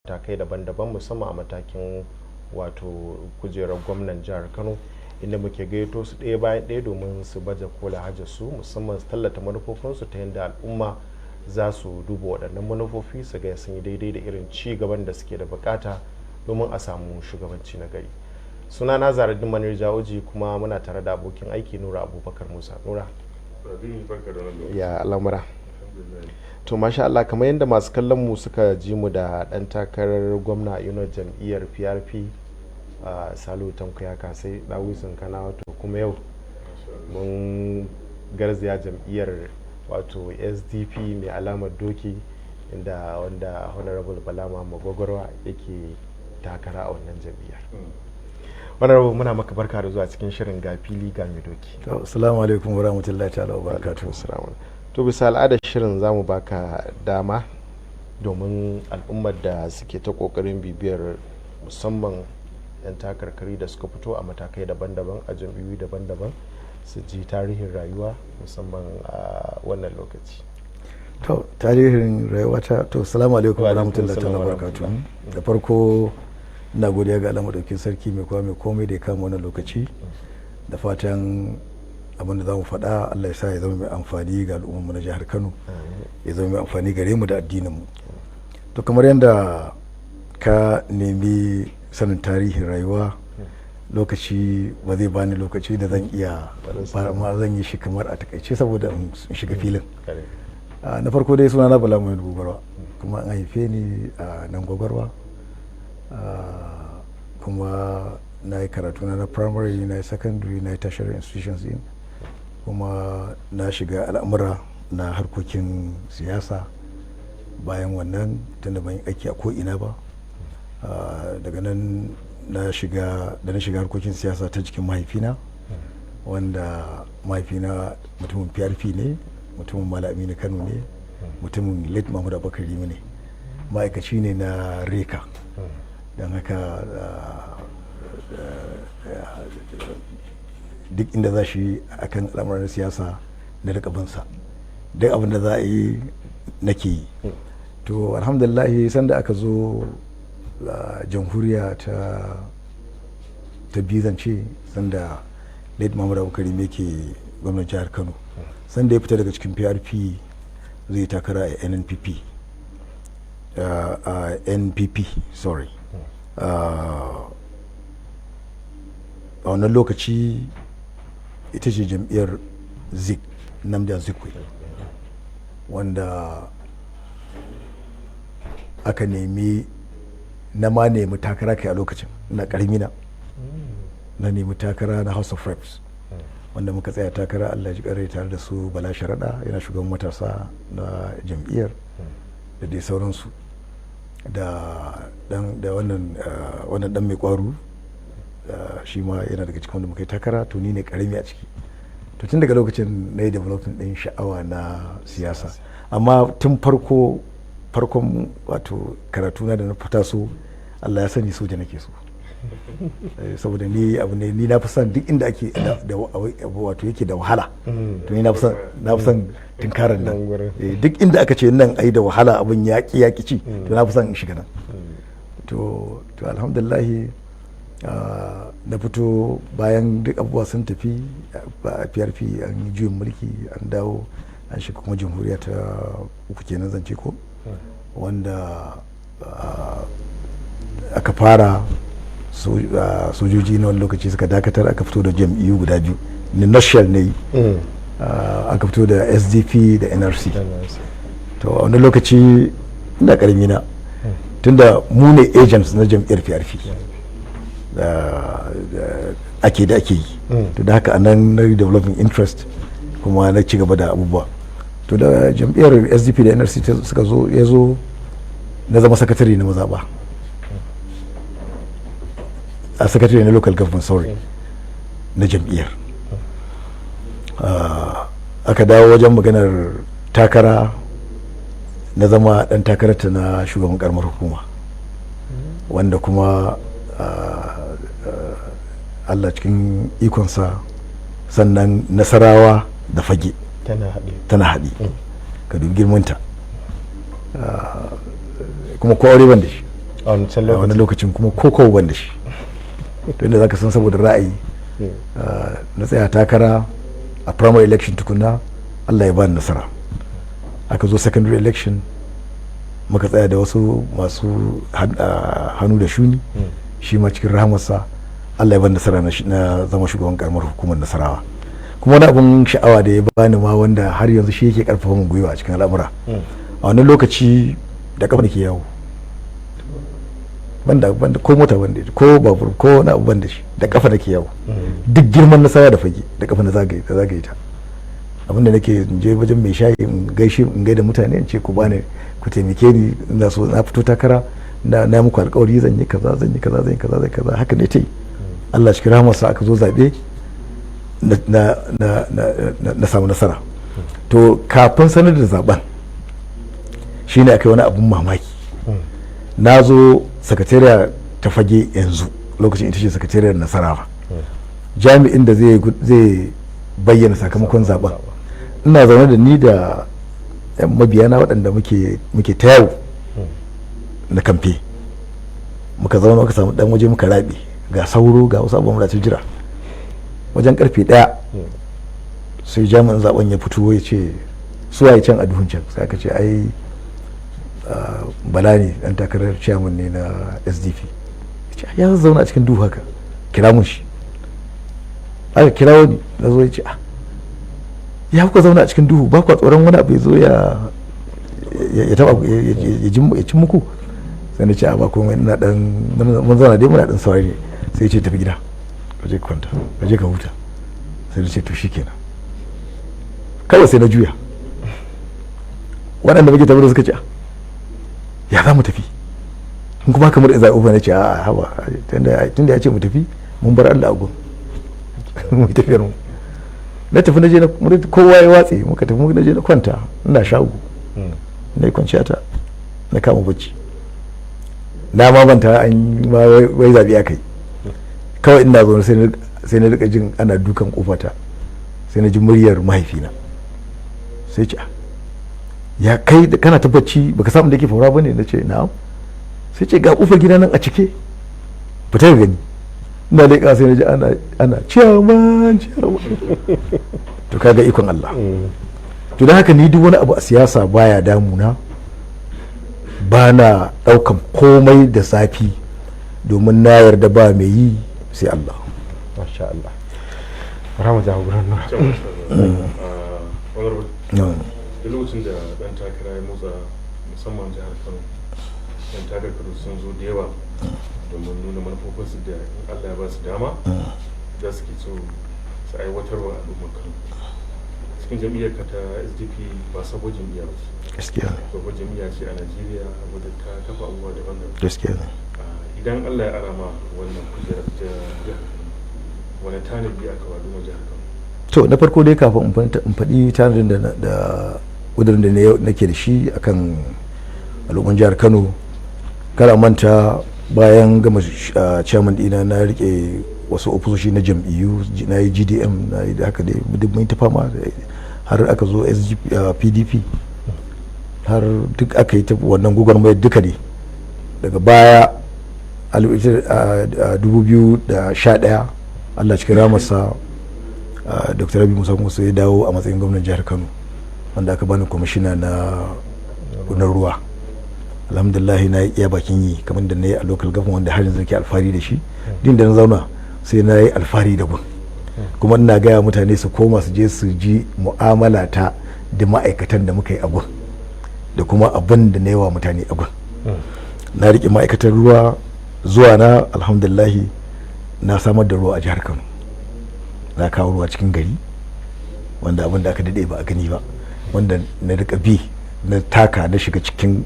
Matakai daban-daban, musamman a matakin wato kujerar gwamnan jihar Kano, inda muke gayyato su ɗaya bayan ɗaya domin su baje kola hajar su, musamman su tallata manufofinsu ta yadda al'umma za su duba waɗannan manufofi su ga sun yi daidai da irin ci gaban da suke da bukata domin a samu shugabanci na gari. Suna na Zaradin Manir Jawoji, kuma muna tare da abokin aiki Nura Abubakar Musa. Nura, ya al'amura? To, masha Allah. Kamar yadda masu kallon mu suka ji mu da ɗan takarar gwamna a inuwar jam'iyyar PRP, Salihu Tanko Ya Kasai, ɗawisun Kana. Wato kuma yau mun garzaya jam'iyyar wato SDP mai alamar doki, inda wanda Honorable Bala Muhammad Gwagwarwa yake takara a wannan jam'iyyar. Honorable, muna maka barka da zuwa cikin shirin Ga Fili Ga Mai Doki. To, assalamu alaikum wa rahmatullahi ta'ala wa barakatuh. To, bisa al'adar shirin, za mu baka dama domin al'ummar da suke ta kokarin bibiyar musamman 'yan takarkari da suka fito a matakai daban-daban a jam'iyyu daban-daban su ji tarihin rayuwa, musamman a wannan lokaci. To, tarihin rayuwata. To, assalamu alaikum wa rahmatullahi ta'ala wa barakatuh. Da farko ina godiya ga Allah madaukakin sarki, mai kowa mai komai, da ya kama wannan lokaci, da fatan abin da za mu faɗa Allah ya sa ya zama mai amfani ga al'ummarmu na jihar Kano, ya zama mai amfani gare mu da addinin mu. To, kamar yadda ka nemi sanin tarihin rayuwa, lokaci ba zai bani lokaci da zan iya ma zan yi shi kamar a takaice saboda in shiga filin. Na farko dai, suna na Bala Muhammad Gwagwarwa, kuma an haife ni a nan Gwagwarwa, kuma na yi karatu na primary, na yi secondary, na yi tertiary institutions in, kuma na shiga al'amura na harkokin siyasa bayan wannan, tunda ban yi aiki a ko'ina ba. Daga nan na shiga, da na shiga harkokin siyasa ta jikin mahaifina, wanda mahaifina mutumin PRP ne, mutumin Malam Aminu Kano ne, mutumin late Mahmud Abubakar Rimi ne, ma'aikaci ne na Reka. Don haka duk inda za shi akan al'amuran siyasa na rika binsa, duk abin da za a yi nake yi. To, alhamdulillah, sanda aka zo jamhuriya ta biyu, zance sanda late Mahmud Abubakar Rimi ke gwamnan jihar Kano, sanda ya fita daga cikin PRP zai takara a NNPP, a NPP, sorry. A wannan lokaci ita ce jam'iyyar Zik, Nnamdi Azikiwe, wanda aka nemi na ma nemi takara kai a lokacin na karmi na na nemi takara na House of Reps, wanda muka tsaya takara, Allah ji kare, tare da su Bala Sharaɗa, yana shugaban matasa na jam'iyyar, da dai sauransu, da dan da wannan dan mai kwaru, shi ma yana daga cikin wanda muka yi takara. To, ni ne karami a ciki. To, tun daga lokacin na yi development din sha'awa na siyasa. Amma tun farko farkon wato karatuna da na fita, so Allah ya sani soja nake so. Saboda ni abu ne ni na fi son duk inda ake da wato yake da wahala, to ni na fi son tunkarar nan. Duk inda aka ce nan ai da wahala, abin yaƙi yaƙi ci, to na fi son in shiga nan. To, alhamdulillah, na fito bayan duk abubuwa sun tafi a PRP, an yi juyin mulki, an dawo, an shiga kuma jamhuriya ta uku kenan zance ko, wanda aka fara sojoji na wani lokaci suka dakatar, aka fito da jam'iyyu guda biyu ni nashal ne, aka fito da SDP da NRC. To, a wani lokaci ina karami na, tunda mu ne agents na jam'iyyar PRP ake da ake yi. To, da haka anan na developing interest kuma na ci gaba da abubuwa. To, da jam'iyyar SDP da NRC suka zo, ya zo na zama sakatare na mazaɓa, a sakatare na local government, sorry, na jam'iyyar. Aka dawo wajen maganar takara, na zama dan takararta na shugaban karamar hukuma, wanda kuma Allah cikin ikonsa sannan Nasarawa da Fage tana haɗi, ka dubi girmanta. Kuma ko aure ban da shi. A wancan A wani lokacin. Lokacin kuma ko kowa ban da shi. To inda zaka san saboda ra'ayi, na tsaya takara a primary election tukuna, Allah ya bani nasara. Aka zo secondary election, muka tsaya da wasu masu hannu da shuni. Shi ma cikin rahamarsa Allah ya bani nasara, na zama shugaban karamar hukumar Nasarawa. Kuma wani abun sha'awa da ya bani ma, wanda har yanzu shi yake karfafa min gwiwa a cikin al'amura, a wannan lokaci da kafa nake yawo, banda ko mota, banda ko babur ko wani abu, banda shi, da kafa nake yawo. Duk girman Nasara da Fage da kafa na zagaye da zagaye ta. Abinda nake, in je wajen mai shayi in gaishe, in gaida mutane, in ce ku bani, ku taimake ni, ina so na fito takara, na muku alkawari zan yi kaza, zan yi kaza, zan yi kaza, zan yi kaza. Haka ne ta yi. Allah cikin rahamarsa aka zo zabe, na samu nasara. To kafin sanar da zaben shine aka yi wani abun mamaki. Na zo sakatariya ta Fage, yanzu lokacin ita ce sakatariyar Nasarawa, jami'in da zai bayyana sakamakon zaben, ina zaune da ni da yan mabiyana waɗanda muke ta yawo na kamfe. Muka zauna, muka samu dan waje muka rabe, ga sauro, ga wasu abubuwan da ta jira. Wajen karfe 1 sai jami'in zaben ya fito ya ce, "Su waye can a duhun can?" Sai aka ce, "Ai Bala ne, dan takarar chairman ne na SDP." Ya ce, "Ya zauna a cikin duhu haka? Kira mun shi." Aka kira wani na zo, ya ce, "Ah, ya kuka zauna a cikin duhu? Ba kwa tsoron wani abu ya zo ya taba ku, ya cin muku?" Sai na ce, "A, ba komai, ina dan mun zauna dai muna dan saurari ne." Sai ya ce, "Tafi gida, ka je ka kwanta, ka je ka huta." Sai na ce, "To shikenan." Kawai sai na juya. Waɗanda muke tafi da suka ce, "Ah, ya za mu tafi in kuma kamar in zaɓi?" Na ce, "A haba, tunda ya ce mu tafi, mun bar Allah a gun, mu yi tafiyar mu." Na tafi, na je na kowa ya watse, muka tafi, na je na kwanta, ina shago, na yi kwanciya ta, na kama bacci. Na ma manta an yi ma wai zaɓe aka yi. Kawai ina zaune sai na rika jin ana dukan kofata. Sai na ji muryar mahaifina, sai ce, "Ah, ya kai da kana ta bacci baka samu da yake faruwa bane?" Na ce, "Na'am." Sai ce, "Ga kofar gida nan a cike, fita ka gani." Ina leƙa sai na ji ana "Chairman, chairman." To kaga ikon Allah. To don haka ni duk wani abu a siyasa baya damuna, ba na ɗaukan komai da zafi, domin na yarda ba mai yi sai Allah. Masha Allah. Rama jagoran Nura. Honorable, No. duk lokacin da dan takara ya motsa, musamman jihar Kano, yan takarkaru sun zo da yawa domin nuna manufofinsu da in Allah ya ba su dama za su ke so su aiwatar wa al'ummar Kano. Cikin jam'iyyar ka ta SDP ba sabon jam'iyya ba ce. Gaskiya ne. Babbar jam'iyya ce a Najeriya wadda ta kafa abubuwa daban-daban. Gaskiya ne. Idan Allah ya arama wannan kujerar ta jihar Kano, wani tanadi aka wa al'ummar jihar Kano? To na farko dai, kafin in faɗi tanadin da ƙudurin da nake da shi akan al'umman jihar Kano, kada manta bayan gama chairman dina na rike wasu ofisoshi na jam'iyyu. Na yi GDM, na yi da haka dai duk mun ta fama har aka zo SGP, PDP, har duk aka yi ta wannan gwagwarmayar duka ne. Daga baya a 2011, Allah cikin rahamarsa, Dr. Rabi Musa Musa ya dawo a matsayin gwamnan jihar Kano, wanda aka bani kwamishina na ruwa. Alhamdulillah, na yi iya bakin yi kamar da na yi a local government, wanda har yanzu nake alfahari da shi. Din da na zauna sai na yi alfahari da gun. Kuma ina gaya mutane su koma su je su ji mu'amala ta da ma'aikatan da muka yi a gun, da kuma abin da na yi wa mutane a gun. Na riƙe ma'aikatar ruwa. Zuwa na, alhamdulillahi, na samar da ruwa a jihar Kano. Na kawo ruwa cikin gari, wanda abin da aka daɗe ba a gani ba, wanda na rika bi na taka, na shiga cikin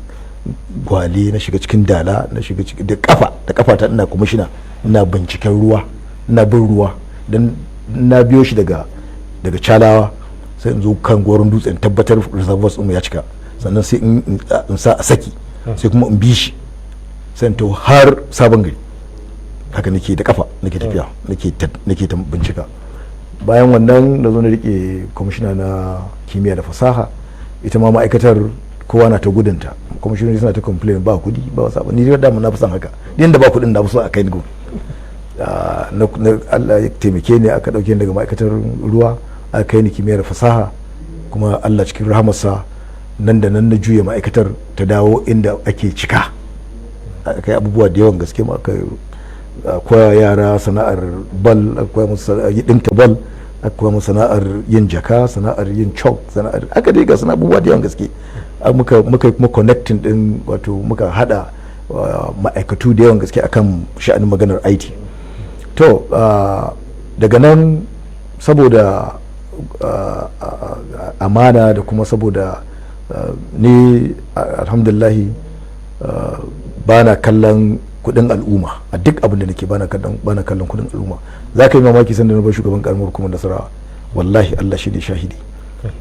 Gwale, na shiga cikin Dala, na shiga cikin da kafa da kafa ta. Ina kwamishina, ina binciken ruwa, ina bin ruwa don na biyo shi daga Calawa, sai in zo kan Goron Dutse in tabbatar reservoirs ɗin ya cika, sannan sai in sa a saki, sai kuma in bi shi, sai in taho har Sabon Gari. Haka nake da kafa nake tafiya, nake ta bincika. Bayan wannan na zo na rike kwamishina na kimiyya da fasaha. Ita ma ma'aikatar Kowa na ta gudunta, kuma shi suna ta complain ba kudi ba wasu abu. Ni dai dama na fi son haka, yanda ba kudin na fi so a kai ni. Allah ya taimake ni, aka dauke ni daga ma'aikatar ruwa aka kai ni kimiyyar fasaha. Kuma Allah cikin rahamarsa, nan da nan na juya ma'aikatar ta dawo inda ake cika. Aka yi abubuwa da yawan gaske ma, aka koya yara sana'ar bal, aka koya musu sana'ar ɗinka bal, aka koya musu sana'ar yin jaka, sana'ar yin chalk, sana'ar aka dai ga sana abubuwa da yawan gaske. Muka kuma connecting din, wato muka hada ma'aikatu da yawan gaske akan sha'anin maganar IT. To, daga nan, saboda amana da kuma saboda ni alhamdulillahi ba na kallon kudin al'umma a duk abin da nake, ba na kallon kudin al'umma. Za ka yi mamaki, sanda na bar shugaban karamar hukumar Nasarawa, wallahi Allah shi ne shahidi,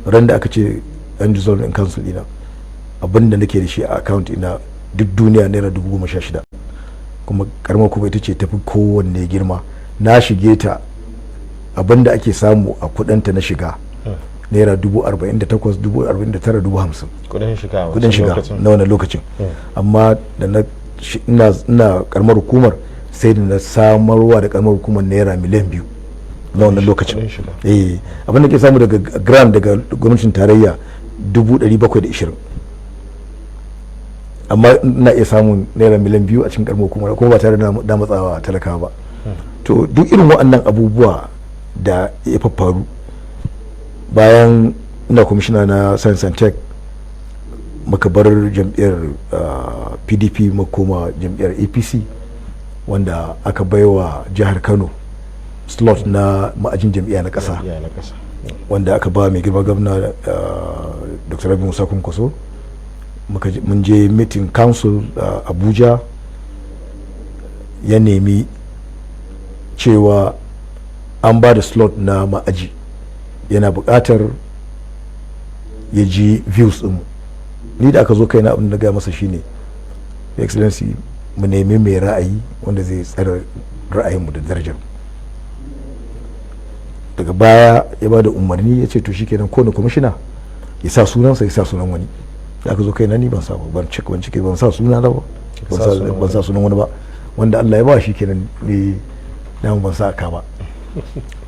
ran da aka ce an dissolve in council ina, abin da nake da shi a account ina duk duniya naira 16,000. Kuma karamar kuma ita ce tafi kowanne girma na shige ta. Abin da ake samu a kudinta na shiga naira 48,000, 49,000, 50,000. Kudin shiga a kudin wancan shiga lokacin. Na wannan lokacin. Amma da na ina karamar hukumar, sai da na samarwa da karamar hukumar naira miliyan 2 na wannan lokacin. Kudin shiga. Eh, abin da ke samu daga grant daga gwamnatin tarayya 720,000, amma ina iya samun naira miliyan 2 a cikin karamar hukumar, kuma ba tare da na matsawa talakawa ba. To, duk irin waɗannan abubuwa da ya faffaru, bayan ina kwamishina na science and tech, muka bar jam'iyyar PDP muka koma jam'iyyar APC, wanda aka baiwa jihar Kano slot na ma'ajin jam'iyya na ƙasa, Jam'iyya na ƙasa. wanda aka ba mai girma gwamna Dr. Rabi Musa Kwankwaso. Mun je meeting council Abuja, ya nemi cewa an ba da slot na ma'aji, yana buƙatar ya ji views ɗinmu. Ni da aka zo kaina, abin da na gaya masa shine, "Your Excellency, mu nemi mai ra'ayi wanda zai tsare ra'ayinmu da darajar mu." Daga baya ya ba da umarni, ya ce to shikenan, kowane kwamishina ya sa sunansa, ya sa sunan wani. Da aka zo kaina, ni ban sa ba, ban cike, ban cike, ban sa suna na ba, ban Sa sa sunan ban sa sunan wani ba. Wanda Allah ya ba shi kenan, ni na ban sa aka ba.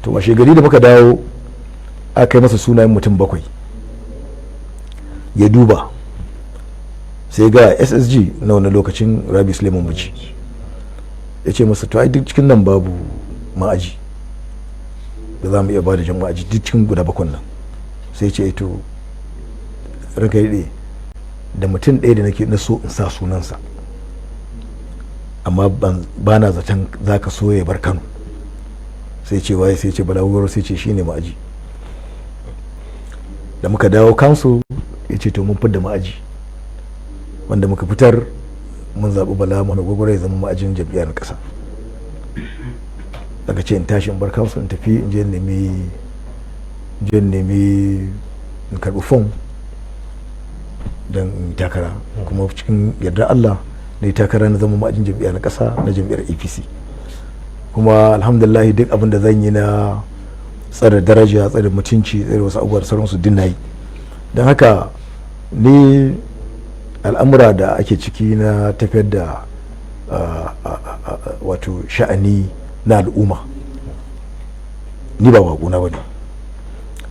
To, washe gari da muka dawo, aka yi masa sunayen mutum bakwai, ya duba, sai ga SSG na wani lokacin, Rabi Suleiman Bichi, ya ce masa, to ai duk cikin nan babu ma'aji da za mu iya ba da jan ma'aji, duk cikin guda bakwan nan. Sai ce, to ranka yi da mutum ɗaya da nake na so in sa sunansa, amma ba na zaton za ka so ya bar Kano. Sai ce, waye? Sai ce, Bala Goro. Sai ce, shine ma'aji. Da muka dawo council, ya ce to mun fidda ma'aji wanda muka fitar, mun zaɓi Bala Muhammad Gwagwaro ya zama ma'ajin jam'iyyar ƙasa. Daga ce in tashi in bar council, in tafi in je in nemi, in je in nemi in karɓi fom don in takara. Kuma cikin yardar Allah na yi takara, na zama ma'ajin jam'iyya na ƙasa na jam'iyyar APC. Kuma alhamdulillah, duk abin da zan yi na tsare daraja, tsare mutunci, tsare wasu abubuwa da sauransu, duk na yi. Don haka ni al'amura da ake ciki na tafiyar da wato sha'ani na al'umma, ni ba bakuna ba ne.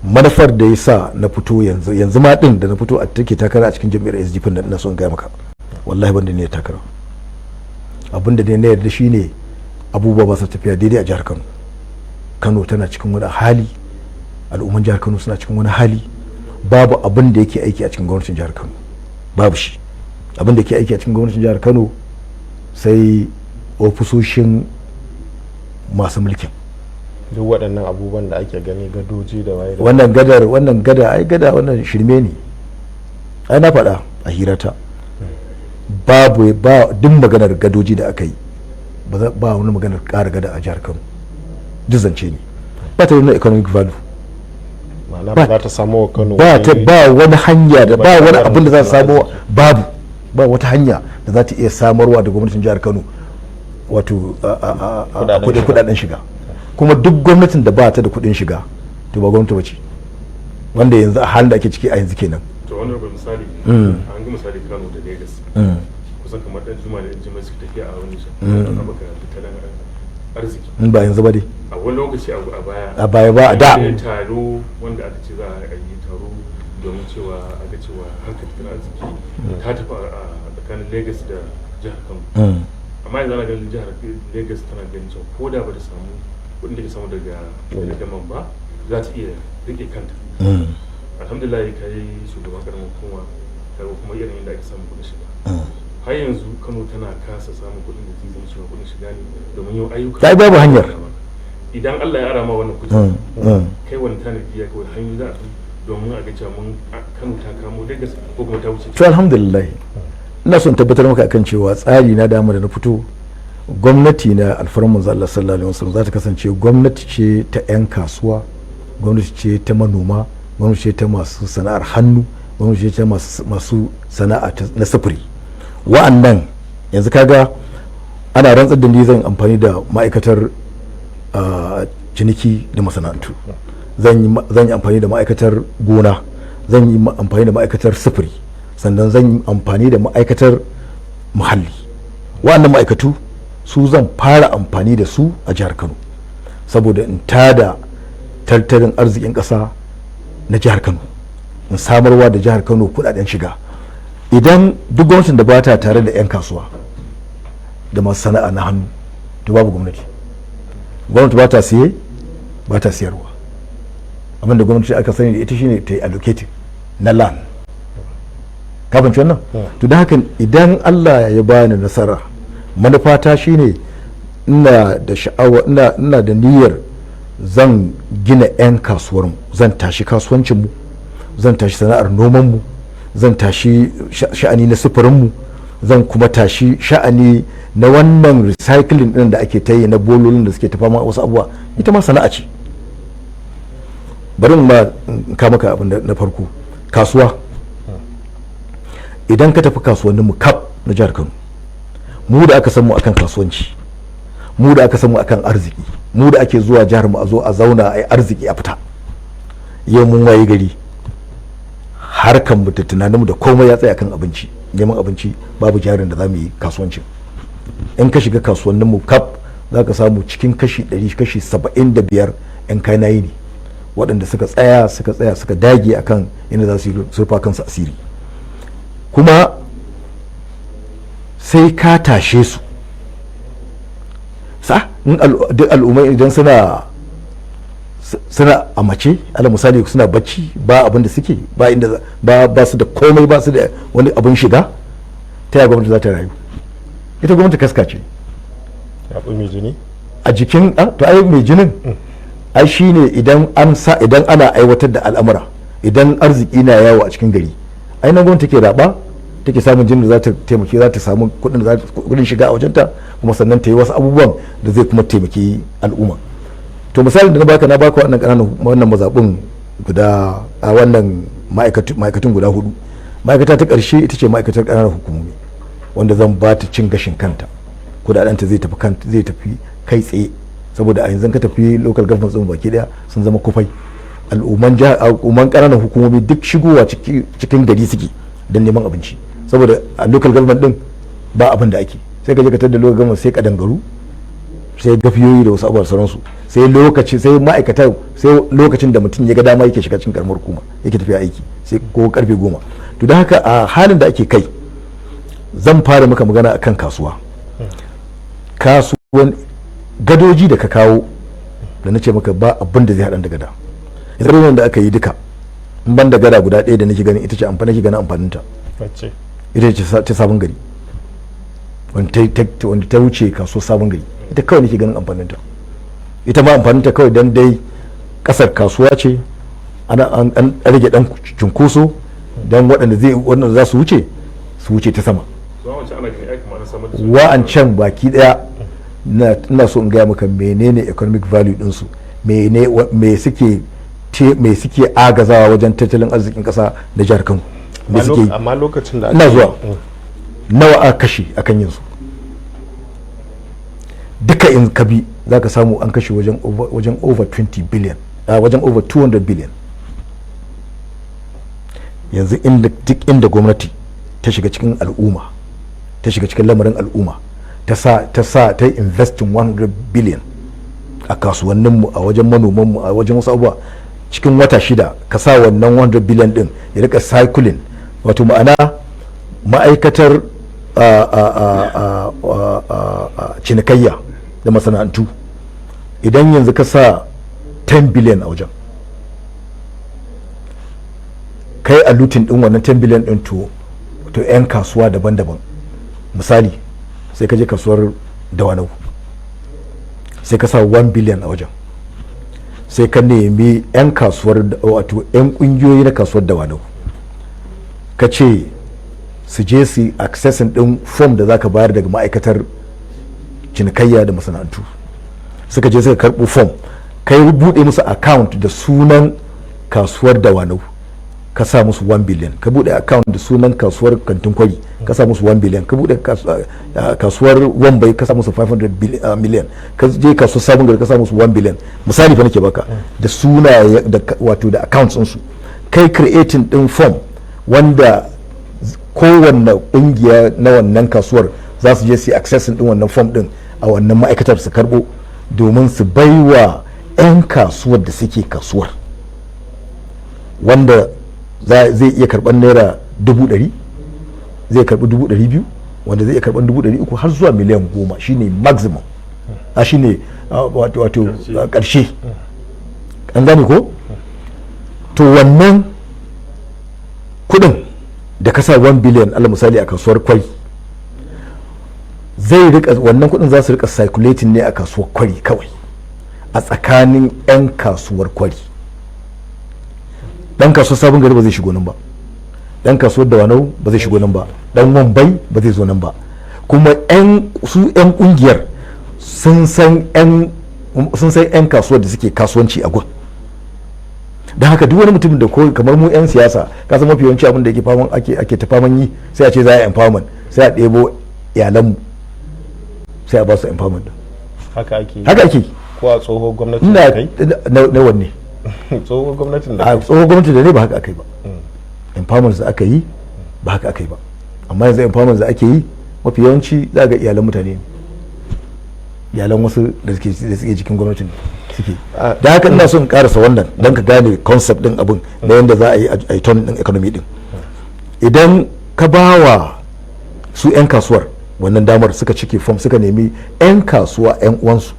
Manufar da ya sa na fito yanzu, yanzu ma din da na fito a take takara a cikin jam'iyyar SDP da ina son gaya maka, wallahi ban da ne takara. Abin da na yarda shine abubuwa ba su tafiya daidai a jihar Kano. Kano tana cikin wani hali, al'umman jihar Kano suna cikin wani hali. Babu abin da yake aiki a cikin gwamnatin jihar Kano, babu shi. Abin da ke aiki a cikin gwamnatin jihar Kano sai ofisoshin masu mulkin. Duk waɗannan abubuwan da ake gani, gadoji da waye da Wannan gadar, wannan gada, ai gada wannan shirme ne. Ai na faɗa a hirata, babu ba duk maganar gadoji da aka yi, ba wani maganar ƙara gada a jihar Kano. Duk zance ne, ba ta da economic value. Ma'ana ba za ta samu wa Kano ba ta wani- ba wani hanya da ba ba wani ta abin da za ta ƙarin samo. Babu, ba wata hanya da za ta iya samarwa da gwamnatin jihar Kano wato Kudaden shiga. Kudaden shiga. Kuma duk gwamnatin da ba ta da kudin shiga, to ba gwamnati ba ce. Wanda yanzu a halin da ake ciki a yanzu kenan. To, Wani rubin misali, an ga misali Kano da Lagos kusan kamar dan juma da dan juma suke tafiya a wani haɓaka tattalin arziki. In ba yanzu ba dai. A wani lokaci a baya. A baya ba, a da. An yi taro wanda aka ce za a yi taro domin cewa a ga cewa harkar tattalin arziki ta tafi a tsakanin Lagos da jihar Kano. Amma yanzu ana ganin jihar Lagos tana ganin cewa ko da ba ta samu kuɗin da ke samu daga man ba, za ta iya rike kanta. Alhamdulillah, ka yi shugaban karamin hukuma, ka ga kuma irin yadda ake samun kuɗin shiga. Har yanzu Kano tana kasa samun kuɗin da zai zama cewa kuɗin shiga ne domin yau ayyuka. Ta babu hanyar. Idan Allah ya ara ma wannan kuɗi, kai wani tanadi ya kai hanyoyi za a bi domin a ga cewa mun Kano ta kamo Lagos ko kuma ta wuce? To, alhamdulillah, ina son tabbatar maka akan cewa tsari na dama da na fito, gwamnati na alfarman manzo Allah sallallahu alaihi wasallam za ta kasance gwamnati ce ta 'yan kasuwa, gwamnati ce ta manoma, gwamnati ce ta masu sana'ar hannu, gwamnati ce ta masu sana'a na sufuri. Wa'annan yanzu kaga ana rantsar da ni, zan amfani da ma'aikatar ciniki da masana'antu, zan yi amfani da ma'aikatar gona, zan yi amfani da ma'aikatar sufuri, sannan zan yi amfani da ma'aikatar muhalli. Wa'annan ma'aikatu su zan fara amfani da su a jihar Kano saboda in tada tattalin arzikin ƙasa na jihar Kano, in samarwa da jihar Kano kudaden shiga. Idan duk gwamnatin da ba ta tare da 'yan kasuwa da masu sana'a na hannu, to babu gwamnati. Gwamnati ba ta siye, ba ta siyarwa. Abinda gwamnati aka sani da ita shine ta yi allocating na land. Ka fahimci wannan? To, don haka idan Allah ya bani nasara, manufata shine ina da sha'awa, ina da niyyar zan gina 'yan kasuwarmu, zan tashi kasuwancinmu, zan tashi sana'ar nomanmu, zan tashi sha'ani na sufurinmu, zan kuma tashi sha'ani na wannan recycling din da ake ta yi na bololin da suke ta fama wasu abubuwa. Ita ma sana'a ce. Bari ma in ka maka abin na farko, kasuwa. Idan ka tafi kasuwannin mu kaf na jihar Kano, mu da aka san mu akan kasuwanci, mu da aka san mu akan arziki, mu da ake zuwa jihar mu a zo a zauna a yi arziki a fita, yau mun waye gari harkan mu da tunanin mu da komai ya tsaya kan abinci, neman abinci. Babu jarin da za mu yi kasuwancin. In ka shiga kasuwannin mu kaf, za ka samu cikin kashi 100, kashi 75 yan kanayi ne waɗanda suka tsaya suka dage akan inda za su yi surfa kansu asiri. Kuma sai ka tashe su sa in duk al'ummai idan suna a mace, ala misali suna bacci, ba abin da suke ba, inda ba su da komai, ba su da wani abin shiga, ta yaya gwamnati za ta rayu? Ita gwamnati kaska ce. Ya mai jini. A jikin to ai mai jinin ai shine idan an sa, idan ana aiwatar da al'amura, idan arziki na yawo a cikin gari, ai nan gwamnati take raba, take samun jinin da za ta taimake, za ta samu kudin da kudin shiga a wajenta, kuma sannan ta yi wasu abubuwan da zai kuma taimaki al'umma. To, misalin da na baka wannan ƙananan wannan mazaɓun guda a wannan ma'aikatun guda hudu, ma'aikata ta ƙarshe ita ce ma'aikatar ƙananan hukumomi, wanda zan ba ta cin gashin kanta. Kudadenta zai tafi kan zai tafi kai tsaye, saboda a yanzu ka tafi local government din baki daya sun zama kufai. Al'umman al'umman ƙananan hukumomi duk shigowa cikin gari suke don neman abinci, saboda a local government din ba abin da ake. Sai ka je ka tada local government sai kadangaru, sai gafiyoyi da wasu abubuwa sauransu. Sai lokaci, sai ma'aikata, sai lokacin da mutum ya ga dama yake shiga cikin karamar hukuma, yake tafiya aiki, sai ko karfe 10. To, don haka a halin da ake kai, zan fara maka magana akan kasuwa. Kasuwan gadoji da ka kawo da na ce maka ba abin da zai haɗa da gada. Yanzu da aka yi duka, in ban da gada guda ɗaya da nake ganin ita ce amfani, nake ganin amfaninta, ita ce ta Sabon Gari, wanda ta wuce kasuwar Sabon Gari. Ita kawai nake ganin amfaninta. Ita ma amfaninta kawai dan dai kasar kasuwa ce, ana an rage dan cunkoso dan waɗanda zai waɗanda za su wuce su wuce ta sama. Wa'ancan baki daya, ina so in gaya maka menene economic value ɗinsu, mene me suke agazawa wajen tattalin arzikin ƙasa da jihar Kano, me suke? Amma lokacin da Ina zuwa. Nawa aka kashe akan yin su duka? In ka bi za ka samu an kashe wajen over 20 billion, wajen over 200 billion. Yanzu inda duk inda gwamnati ta shiga cikin al'umma, ta shiga cikin lamarin al'umma, ta sa ta yi investing 100 billion a kasuwanninmu, a wajen manomanmu, a wajen wasu abubuwa, cikin wata 6 ka sa wannan 100 billion din ya rika cycling, wato ma'ana ma'aikatar cinikayya da masana'antu, idan yanzu ka sa 10 billion a wajen, kai allocating din wannan 10 billion din to 'yan kasuwa daban-daban. Misali, sai ka je kasuwar Dawanau, sai ka sa 1 billion a wajen, sai ka nemi 'yan kasuwar, wato 'yan kungiyoyi na kasuwar Dawanau, ka ce su je su accessing din form da zaka bayar daga ma'aikatar cinikayya da masana'antu. Suka je suka karɓo form, kai buɗe musu account da sunan kasuwar Dawanau, ka sa musu 1 billion. Ka buɗe account da sunan kasuwar Kantin Kwari, ka sa musu 1 billion. Ka buɗe kasuwar Wambai, ka sa musu 500 million. Ka je kasuwar Sabon Gari, ka sa musu 1 billion. Misali fa nake baka, da sunaye da wato da accounts ɗinsu. Kai creating din form wanda kowanne kungiya na wannan kasuwar za su je su yi accessing din wannan form din a wannan ma'aikatar su karbo, domin su baiwa 'yan kasuwar da suke kasuwar, wanda zai iya karban ₦100,000, zai karbi 200,000, wanda zai iya karban 300,000, har zuwa miliyan 10, shine maximum, a shine wato karshe. An gane ko? To, wannan kudin da ka sa 1 billion, alal misali, a kasuwar Kwari, zai rika, wannan kudin za su rika circulating ne a kasuwar Kwari kawai, a tsakanin 'yan kasuwar Kwari. Dan kasuwar Sabon Gari ba zai shigo nan ba, dan kasuwar Dawanau ba zai shigo nan ba, dan Wambai ba zai zo nan ba. Kuma 'yan su 'yan kungiyar sun san 'yan kasuwar da suke kasuwanci a gun. Don haka duk wani mutum da ko kamar mu 'yan siyasa, ka san mafi yawanci abin da yake faman ake ta faman yi, sai a ce za a yi empowerment, sai a ɗebo iyalanmu sai a ba su empowerment din. Haka ake yi. Haka ake yi. Ko a tsohon gwamnatin ina da kai? Na wanne? Tsohon gwamnatin da a kai. Tsohon gwamnati da ne ba haka aka yi ba. Empowerment da aka yi ba haka aka yi ba, amma yanzu empowerment da ake yi, mafi yawanci za ga iyalan mutane ne, iyalan wasu da suke cikin gwamnatin suke. Da haka ina so in karasa wannan don ka gane concept din abin da yadda za a yi a yi turn din economy din. Idan ka ba wa su 'yan kasuwar wannan damar, suka cike form, suka nemi 'yan kasuwa 'yan uwansu,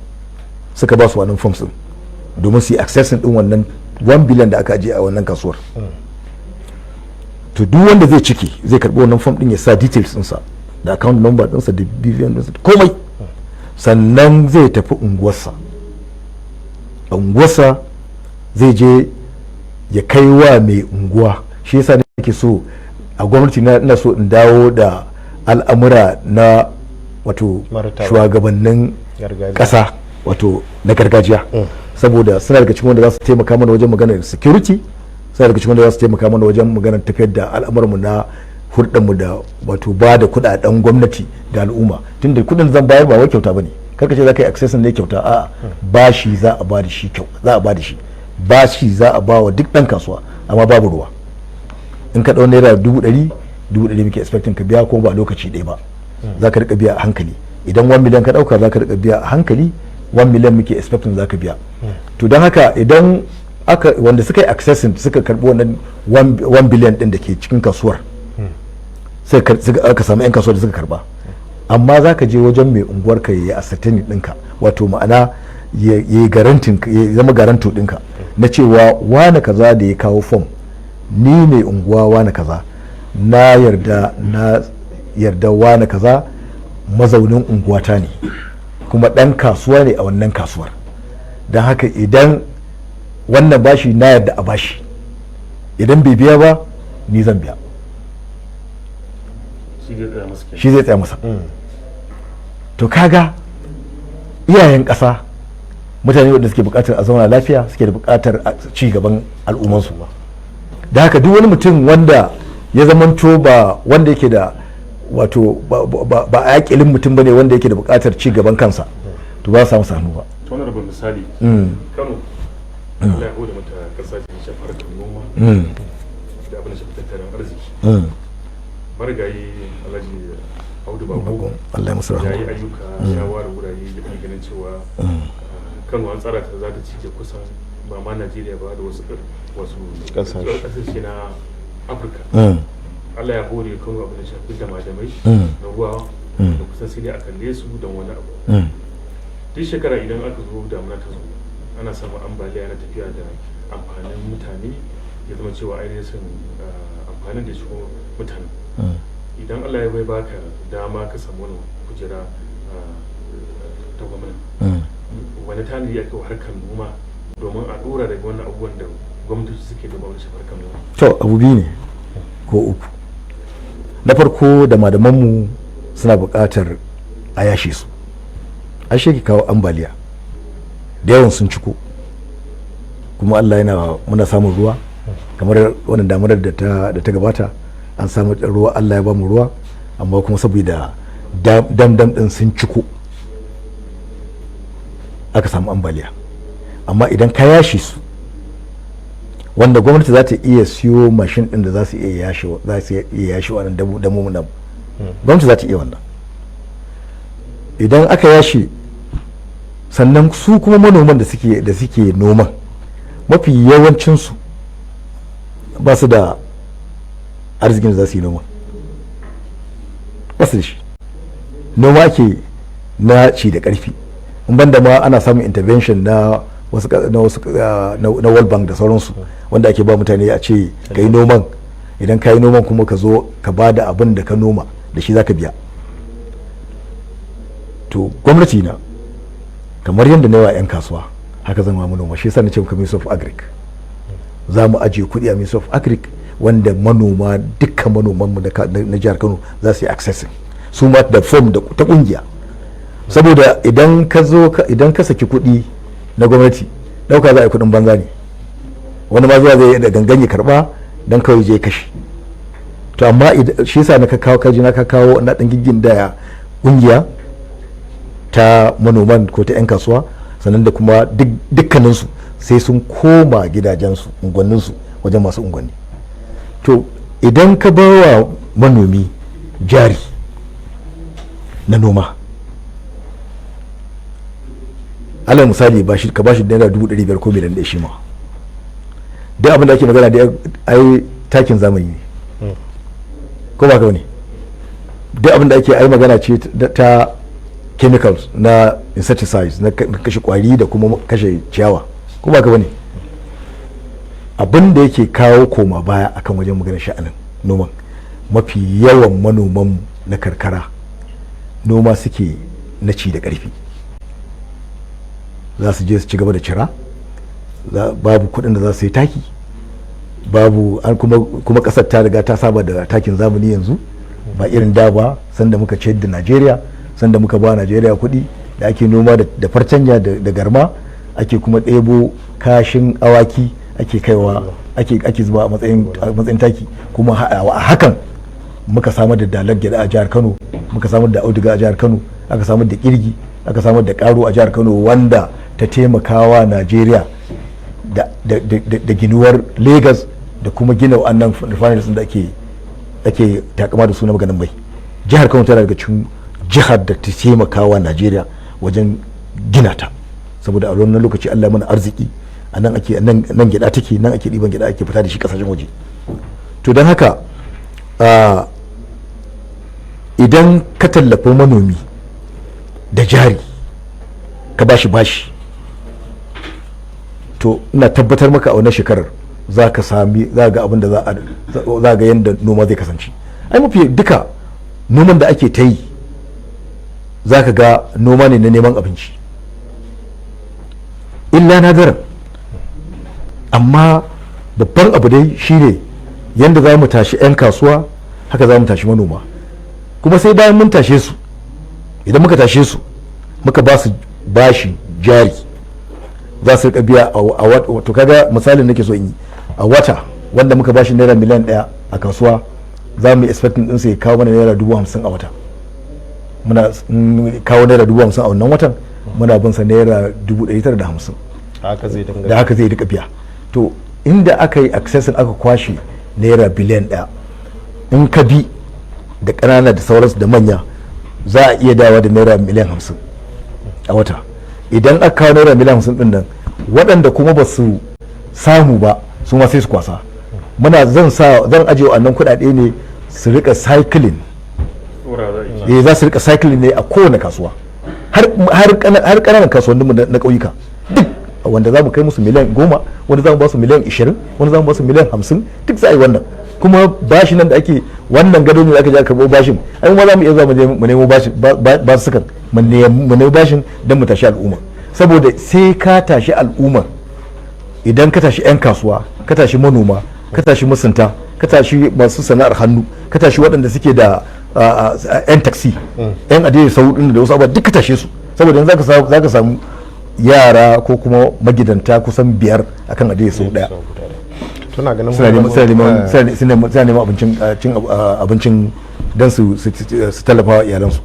suka ba su wannan forms din domin su yi accessing din wannan 1 billion da aka ajiye a wannan kasuwar, to duk wanda zai ciki zai karbi wannan form din, ya sa details ɗinsa da account number ɗinsa da BVN ɗinsa, komai. Sannan zai tafi unguwarsa. A unguwarsa zai je ya kai wa mai unguwa. Shi yasa nake so a gwamnati na, ina so in dawo da al'amura na wato Martaba. shugabannin Gargajiya. ƙasa, wato na gargajiya, saboda suna daga cikin wanda za su taimaka mana wajen maganar security, suna daga cikin wanda za su taimaka mana wajen maganar tafiyar da al'amuranmu na hurɗanmu da wato ba da kuɗaɗen gwamnati ga al'umma. Tunda kuɗin zan bayar ba wai kyauta bane. Karka ce za ka yi access ne kyauta, a'a, bashi za a ba da shi kyau, za a ba da shi bashi, za a ba wa duk ɗan kasuwa, amma babu ruwa. In ka ɗau ₦100,000, 100,000 muke expecting ka biya, ko ba lokaci ɗaya ba, za ka rika biya a hankali. Idan 1 million ka ɗauka, za ka rika biya a hankali, 1 million muke expecting za ka biya. To, don haka idan aka wanda suka yi accessing, suka karbi wannan 1 billion din da ke cikin kasuwar, sai aka samu 'yan kasuwar da suka karba, amma za ka je wajen mai unguwar ka ya yi ascertaining ɗinka, wato ma'ana ya yi guaranteeing, ya zama guarantor ɗinka na cewa wane kaza da ya kawo form, ni mai unguwa wane kaza na yarda, na yarda wane kaza mazaunin unguwata ne kuma ɗan kasuwa ne a wannan kasuwar. Don haka idan wannan bashi, na yarda a bashi, idan bai biya ba, ni zan biya. Shi zai tsaya masa kenan. Shi zai tsaya masa. To, kaga iyayen ƙasa, mutane wanda suke buƙatar a zauna lafiya, suke da buƙatar a ci gaban al'ummansu. Da haka duk wani mutum wanda ya zamanto ba wanda yake da wato ba a yakilin mutum bane, wanda yake da buƙatar ci gaban kansa, to ba su samu hannu ba. To, wani rabin misali, Kano Allah ya hore mata kasa ce shafi harkar noma da abin da shafi tattalin arziki. Marigayi Alhaji Audu Bako Allah ya musu ya yi rahama. Ayyuka ya ware wurare da ake ganin cewa Kano an tsara ta za ta ci da kusan ba ma Najeriya ba da wasu Ƙasashe. Ƙasashe na Afirka. Allah ya hore Kano abin da shafi dama-damai na ruwa da kusan sai dai a kalle su don wani abu. Duk shekara idan aka zo damuna ta zo, ana samun ambaliya na tafiya da amfanin mutane, ya zama cewa ainihin sun amfanin da shigo mutane. Idan Allah ya bai baka dama ka samu wani kujera ta gwamna, wani tanadi ya kai harkar noma domin a dora daga wannan abubuwan da gwamnatoci suke da wani shafi harkar noma? To, abu biyu ne ko uku. Na farko, da malamanmu suna buƙatar a yashe su. Ashe ki kawo ambaliya da yawan sun ciko, kuma Allah yana muna samun ruwa. Kamar wannan damunar da ta gabata, an samu ruwa, Allah ya ba mu ruwa, amma kuma saboda dam dam din sun ciko aka samu ambaliya. Amma idan ka yashe su, wanda gwamnati za ta iya siyo mashin din da za su iya yashe wannan damu nan, gwamnati za ta iya wannan. Idan aka yashe, sannan su kuma manoman da suke noman, mafi yawancinsu ba su da arzikin da za su yi noma, ba su da shi. Noma ke na ci da karfi, in banda ma ana samun intervention na wasu na World Bank da sauransu, wanda ake ba mutane a ce ka yi noman, idan ka yi noman kuma ka zo ka ba da abin da ka noma, da shi za ka biya. To, gwamnati na, kamar yadda na yi wa 'yan kasuwa, haka zan wa manoma. Shi yasa na ce muka Ministry of Agric, za mu ajiye kuɗi a Ministry of Agric wanda manoma, dukkan manomanmu na jihar Kano za su yi accessing su ma da form da ta kungiya. Saboda idan ka zo idan ka saki kuɗi na gwamnati, ɗauka za a yi kuɗin banza ne, wani ma zuwa zai yi da gangan ya karɓa don kawai je kashe. To, amma shi yasa na ka kawo kaji na ka kawo na ɗan gigin da kungiya ta manoman ko ta 'yan kasuwa, sannan da kuma dukkaninsu sai sun koma gidajensu, unguwanninsu, wajen masu unguwanni. To, idan ka ba wa manomi jari na noma, alal misali ka bashi ₦500,000 ko 1,000,000, shi ma duk abin da ake magana da ai takin zamani ne, ko ba ka ne? Duk abin da ake ai magana ce ta chemicals na insecticides, na kashe kwari da kuma kashe ciyawa, ko ba ka bane? Abin da yake kawo koma baya akan wajen maganar sha'anin noman, mafi yawan manoman na karkara noma suke na ci da ƙarfi. Za su je su ci gaba da cira, babu kuɗin da za su yi taki, babu an kuma ƙasar ta riga ta saba da takin zamani yanzu, ba irin da ba, sanda muka ciyar da Najeriya, sanda muka ba Najeriya kuɗi da ake noma da fartanya da garma, ake kuma ɗebo kashin awaki ake kaiwa ake zuba a matsayin taki. Kuma a hakan muka samar da dalar gyada a jihar Kano, muka samar da auduga a jihar Kano, aka samar da kirgi, aka samar da karo a jihar Kano, wanda ta taimakawa Najeriya da ginuwar Lagos da kuma gina wa'annan refineries da ake takama da su na maganin mai. Jihar Kano tana daga cikin jihar da ta taimakawa Najeriya wajen gina ta, saboda a wannan lokaci Allah mana arziki a nan ake nan gyada take, nan ake ɗiban gyada ake fita da shi kasashen waje. To, don haka idan ka tallafi manomi da jari, ka bashi bashi, to ina tabbatar maka a wannan shekarar za ka sami, za ga abin da za ga yadda noma zai kasance. Ai mafi duka noman da ake ta yi, za ka ga noma ne na neman abinci, illa nadiran. Amma babban abu dai shine yadda za mu tashi 'yan kasuwa, haka za mu tashi manoma. Kuma sai bayan mun tashe su, idan muka tashe su muka ba su bashi jari, za su rika biya a wato kaga misalin nake so in yi, a wata wanda muka bashi ₦1,000,000 a kasuwa, za mu yi expecting ɗinsa ya kawo mana ₦50,000 a wata. Muna kawo ₦50,000 a wannan watan, muna bin sa ₦950,000. Haka zai dinga Da haka zai rika biya. To, inda aka yi accessing aka kwashe Naira biliyan 1 in ka bi da ƙanana da sauransu da manya, za a iya dawa da naira miliyan 50 a wata. Idan aka kawo naira miliyan 50 din nan, waɗanda kuma ba su samu ba su ma sai su kwasa. Muna zan sa zan ajiye wannan kuɗaɗe ne su rika cycling. Ɗora za a yi. Eh, za su rika cycling ne a kowane kasuwa, har ƙananan kasuwanninmu na ƙauyuka duk, wanda za mu kai musu miliyan 10, wanda za mu ba su miliyan 20, wanda za mu ba su miliyan 50, duk za a yi wannan. Kuma bashin nan da ake, wannan gado ne da aka je aka karɓo bashin, ai mu ma za mu iya zuwa mu je mu nemo bashin ba su kan mu nemo bashin don mu tashi al'umma, saboda sai ka tashi al'umma. Idan ka tashi 'yan kasuwa, ka tashi manoma, ka tashi masunta, ka tashi masu sana'ar hannu, ka tashi waɗanda suke da 'yan taksi, 'yan adai sau ɗin da wasu abubuwa, duk ka tashe su. Saboda yanzu zaka samu yara ko kuma magidanta kusan biyar akan adai sau ɗaya. Tuna ganin Suna neman abincin cin abincin don su tallafa wa iyalansu.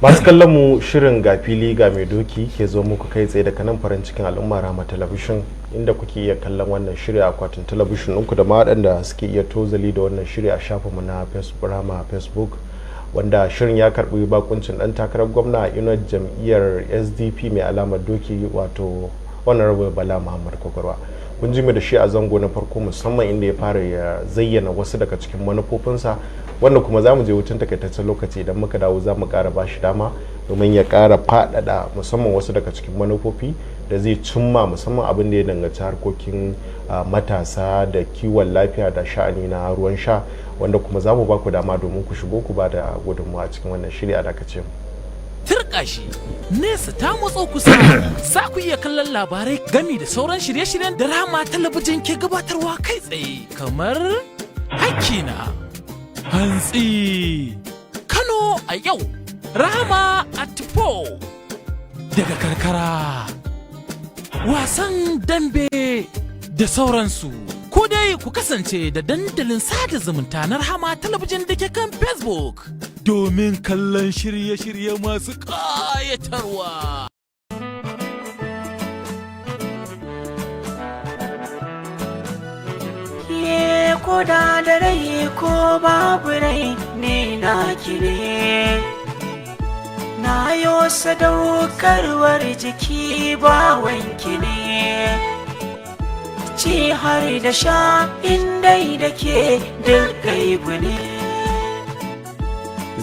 Masu kallon mu, shirin Ga Fili Ga Mai Doki ke zo muku kai tsaye daga nan farin cikin al'umma, Rahama Talabishin, inda kuke iya kallon wannan shiri a akwatin talabishin ɗinku, da ma waɗanda suke iya tozali da wannan shiri a shafinmu na Facebook, Rahama Facebook, wanda shirin ya karɓi bakuncin ɗan takarar gwamna a inuwar jam'iyyar SDP mai alamar doki, wato Honorable Bala Muhammad Gwagwarwa. Kun ji mu da shi a zango na farko, musamman inda ya fara ya zayyana wasu daga cikin manufofinsa, wanda kuma za mu je hutun takaitaccen lokaci. Idan muka dawo, za mu ƙara ba shi dama domin ya ƙara faɗaɗa musamman wasu daga cikin manufofi da zai cimma, musamman abin da ya danganci harkokin matasa da kiwon lafiya da sha'ani na ruwan sha, wanda kuma za mu ba ku dama domin ku shigo ku ba da gudunmawa a cikin wannan shiri. A dakace mu. Turƙa shi, nesa ta matso kusa. Za ku iya kallon labarai gami da sauran shirye-shiryen da Rahama Talabijin ke gabatarwa kai tsaye, kamar Hakkina, Hantsi, Kano a Yau, Rahama at 4, Daga Karkara, Wasan Dambe da sauransu. Ko dai ku kasance da dandalin sada zumunta na Rahama Talabijin da ke kan Facebook domin kallon shirye-shirye masu ƙayatarwa. Ye ko da da rai ko babu rai ne, na ne na yo sadaukarwar jiki ba wanki ne, ci har da sha indai da ke duk gaibu ne.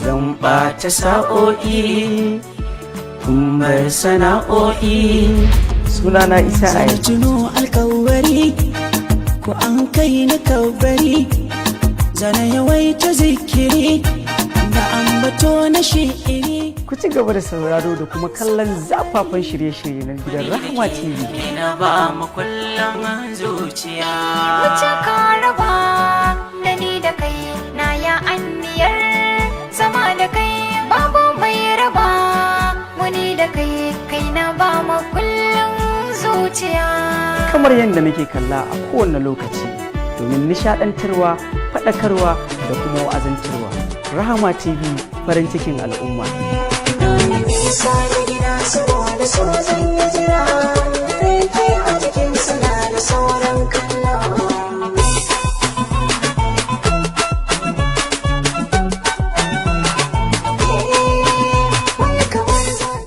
Zan ɓata sa'o'i kumbar sana'o'i. Sunana Isa Zan Ayi. Tuno alkawari ko an kai na kabari, zana yawaita zikiri da ambato na shi'iri. Ku ci gaba da sauraro da kuma kallon zafafan shirye-shirye na gidan Rahama TV. Ina ba mu kullum zuciya. Wuce ka raba da ni da kai, na ya anniyar zama da kai, babu mai raba muni da kai, kai na ba mu kullum zuciya. Kamar yadda nake kalla a kowane lokaci domin nishadantarwa, faɗakarwa da kuma wa'azantarwa. Rahama TV, farin cikin al'umma. Nisa da gida saboda so zan yi jira rake a jikin suna da sauran kallon.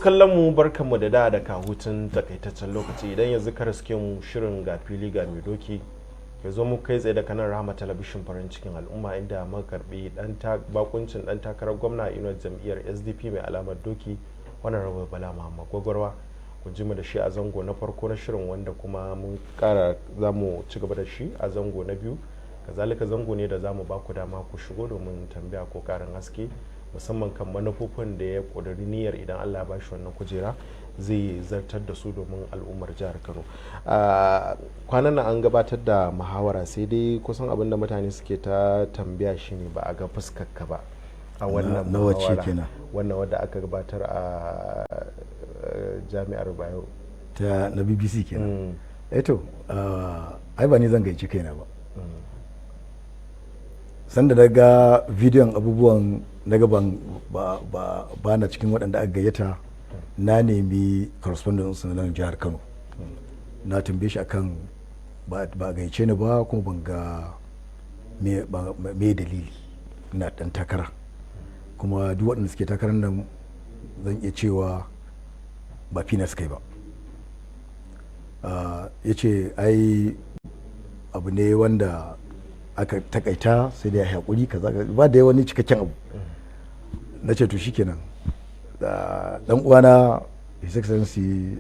Kallon mu, barkanmu da hutun takaitaccen lokaci. Idan yanzu ka riske mu, shirin Ga Fili Ga Mai Doki ya zo mu kai tsaye da kanan Rahama Talabishin, farin cikin al'umma, inda muka karbi dan bakuncin dan takarar gwamna a inuwar jam'iyyar SDP mai alamar doki, wannan rabar Bala Muhammad Gwagwarwa. Ku ji mu da shi a zango na farko na shirin, wanda kuma mun kara za mu ci gaba da shi a zango na biyu. Kazalika zango ne da za mu ba ku dama ku shigo domin tambaya ko karin haske, musamman kan manufofin da ya ƙudiri niyyar idan Allah ya bashi wannan kujera zai zartar da su domin al'ummar jihar Kano. Kwanan nan an gabatar da muhawara, sai dai kusan abin da mutane suke ta tambaya shine ba a ga fuskar ka ba a wannan Na wacce muhawara. Kenan? Wannan wadda aka gabatar a Jami'ar Bayero. Ta na BBC kenan. Eh to, ai ba ni zan gaici kaina ba. Sanda na ga bidiyon abubuwan, na ga ban ba na cikin waɗanda aka gayyata, na nemi correspondent su na nan jihar Kano, na tambaye shi akan ba a gayyace ni ba, kuma ban ga Me dalili? Ina dan takara, kuma duk waɗanda suke takarar nan zan iya cewa ba fina suka yi ba. Ya ce ai abu ne wanda aka takaita, sai dai haƙuri kaza ba da wani cikakken abu. Na ce to shikenan. Dan uwana, His Excellency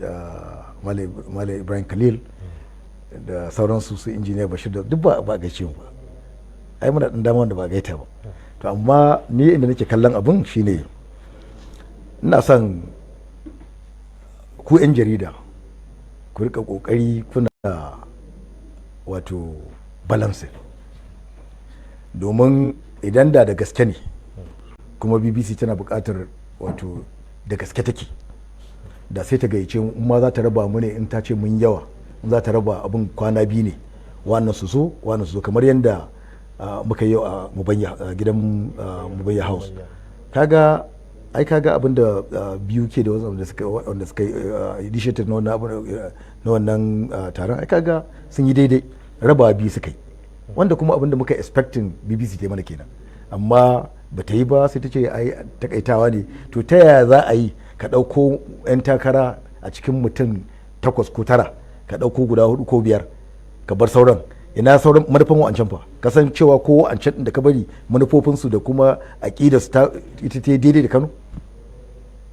Malam Ibrahim Khalil da sauransu, su Injiniya Bashir, da duk ba a gaishe mu ba. Ai muna dan dama wanda ba gaita ba. To amma ni inda nake kallon abun shine, ina son ku 'yan jarida ku rika kokari kuna wato balancing, domin idan da gaske ne kuma BBC tana buƙatar, wato da gaske take, da sai ta gayyace mu. In ma za ta raba mu ne, in ta ce mun yawa, in za ta raba abin kwana 2 ne, wannan su zo, wannan su zo, kamar yadda muka yi a Mubanya, gidan Mubanya House. Kaga ai, kaga abin da biyu ke da wasu wanda suka initiative na wannan abu, na wannan taron, ai kaga sun yi daidai, raba biyu suka yi, wanda kuma abin da muka expecting BBC ta yi mana kenan. Amma ba ta yi ba, sai ta ce ai takaitawa ne. To ta yaya za a yi ka ɗauko 'yan takara a cikin mutum takwas ko tara, ka ɗauko guda hudu ko biyar, ka bar sauran? Ina sauran manufan wa'ancan fa? Kasancewa ko wa'ancan ɗin da ka bari, manufofinsu da kuma aƙidar su ta ita ta daidai da Kano?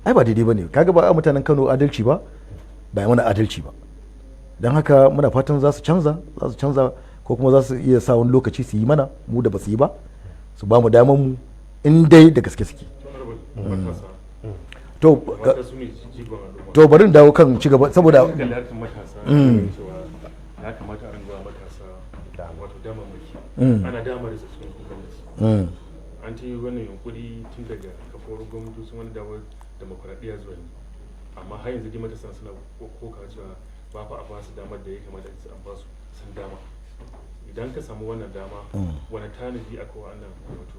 Ai ba daidai ba ne. Kaga ba a mutanen Kano adalci ba, ba a mana adalci ba. Don haka muna fatan za su canza, za su canza, ko kuma za su iya sa wani lokaci su yi mana mu da ba su yi ba, su ba mu daman mu in dai da gaske suke. Matasa. To mata su ne jigon al'umma. To bari in dawo kan ci gaba saboda kalli harkar matasa, cewa ya kamata a ringa matasa wato damammaki, ana dama da su cikin gwamnati. An ta yi wannan yunkuri tun daga kafuwar gwamnatocin wani damar demokuraɗiyya zuwa yanzu, amma har yanzu dai matasan suna koka cewa ba fa a ba su damar da ya kamata a ce an ba su san dama. Idan ka samu wannan dama, wani tanadi aka wa wannan wato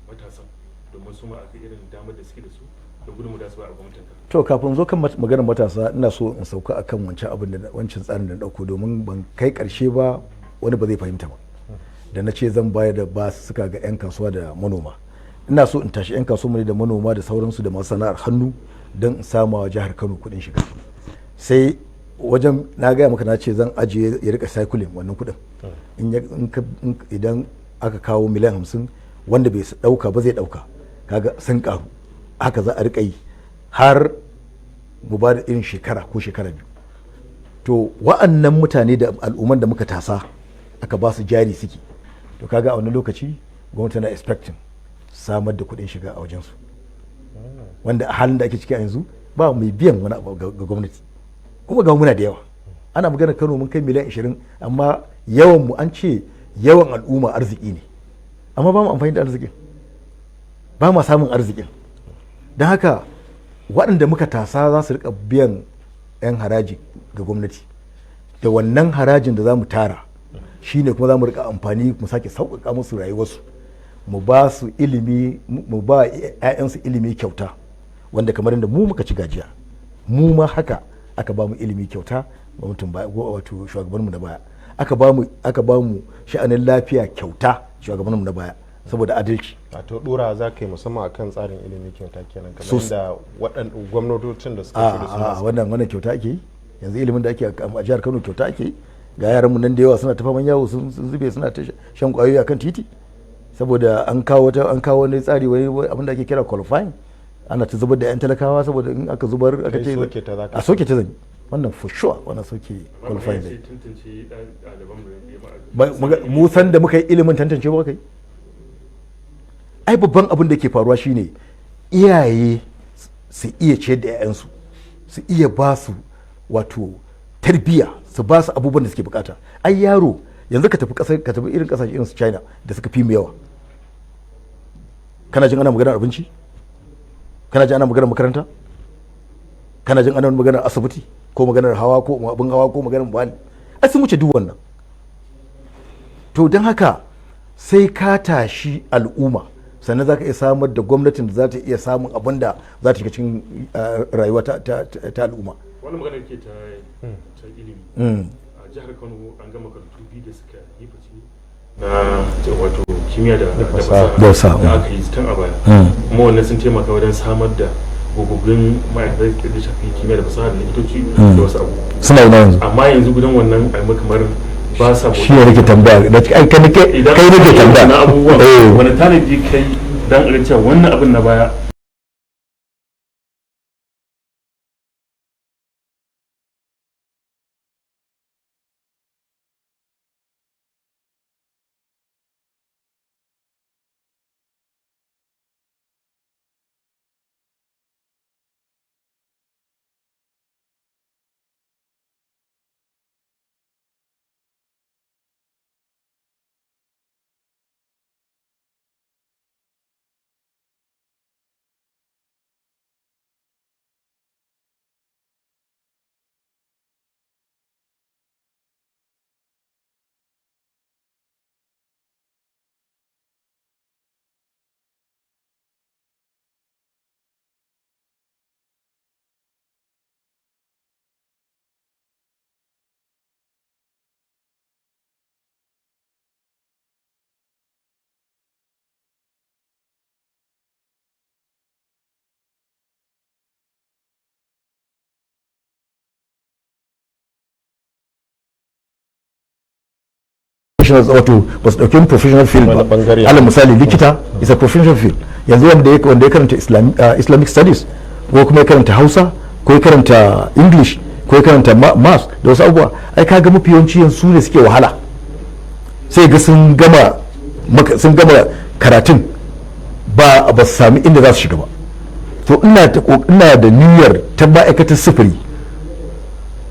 matasan domin su ma aka irin damar da suke da su da gudunmu da su ba a gwamnatin ka? To kafin zo kan maganar matasa, ina so in sauka akan wancan abin da wancan tsarin da na dauko, domin ban kai karshe ba, wani ba zai fahimta ba. Da na ce zan bayar da ba suka ga 'yan kasuwa da manoma, ina so in tashi 'yan kasuwa ne da manoma da sauransu da masu sana'ar hannu don in sama wa jihar Kano kuɗin shiga. Sai wajen na gaya maka, na ce zan ajiye ya rika cycling wannan kuɗin. In ya- in ka- in- idan aka kawo miliyan 50, wanda bai dauka ba zai dauka, kaga sun karu. Haka za a rika yi har mu ba da irin shekara ko shekara 2. To wa'annan mutane da al'umman da muka tasa aka ba su jari suke, to kaga a wani lokaci gwamnati na expecting samar da kuɗin shiga a wajensu, wanda a halin da ake ciki a yanzu ba mai biyan wani abu ga gwamnati. Kuma ga muna da yawa, ana magana Kano mun kai miliyan 20, amma yawan mu, an ce yawan al'umma arziki ne, amma ba mu amfani da arzikin, ba ma samun arzikin. Don haka waɗanda muka tasa za su rika biyan 'yan haraji ga gwamnati. Da wannan harajin da za mu tara shine kuma za mu rika amfani mu sake sauƙaƙa musu rayuwarsu, mu ba su ilimi, mu ba 'ya'yansu ilimi kyauta, wanda kamar yadda mu muka ci gajiya, mu ma haka aka ba mu ilimi kyauta, gwamnatin baya, wato shugabanmu na baya. Aka ba mu sha'anin lafiya kyauta, shugabanmu na baya, saboda adalci. Wato dora za ka yi musamman akan tsarin ilimi kyauta kenan, kamar yadda waɗanda gwamnatocin da suka shuɗe su a wannan kyauta ake yi yanzu. Ilimin da ake a jihar Kano kyauta ake yi? Ga yaran mu nan da yawa suna ta faman yawo, sun zube, suna ta shan kwayoyi akan titi, saboda an kawo wani tsari, wani abin da ake kira qualifying, ana ta zubar da yan talakawa, saboda in aka zubar aka Kai ce soke ta za ka a soke ta zan yi. Wannan for sure, wannan soke qualifying zai ce tantance ɗaliban mu ya Mu san da muka yi ilimin tantance ba kai. Ai babban abin da ke faruwa shine iyaye su iya ciyar da 'ya'yansu, su iya ba su wato tarbiyya, su ba su abubuwan da suke bukata. Ai yaro yanzu ka tafi kasar, ka tafi irin kasashe irin su China da suka fi mu yawa, kana jin ana maganar abinci? Kana jin ana maganar makaranta? Kana jin ana maganar asibiti ko maganar hawa ko abin hawa ko maganar muhalli? Ai sun wuce duk wannan. To don haka sai ka tashi al'umma, sannan za ka iya samar da gwamnatin da za ta iya samun abin da za ta shiga cikin rayuwa ta al'umma. Wani magana ke ta ilimi, a jihar Kano an ga makarantu biyu da suka yi fice. Na wato kimiyya da fasaha. fasaha Da fasaha, da aka yi tun a baya, kuma wannan sun taimaka wajen samar da gogaggun ma'aikata da shafi kimiyya da fasaha da likitoci da wasu abu. Suna ina yanzu? Amma yanzu gudan wannan abu kamar ba sa Shi ne nake tambaya da ai kai nake idan kai nake tambaya. Na abubuwan wani tanadi kai dan a cewa wannan abin na baya Professionals, wato ba su dauki professional field Wani ba. bangare. Alal misali, likita is a professional field. Yanzu wanda ya karanta Islamic studies, ko kuma ya karanta Hausa, ko ya karanta English, ko ya karanta maths da wasu abubuwa, ai kaga mafi yawanci yanzu su ne suke wahala. Sai ga sun gama karatun ba su sami inda za su shiga ba. To ina da niyyar ta ma'aikatar sufuri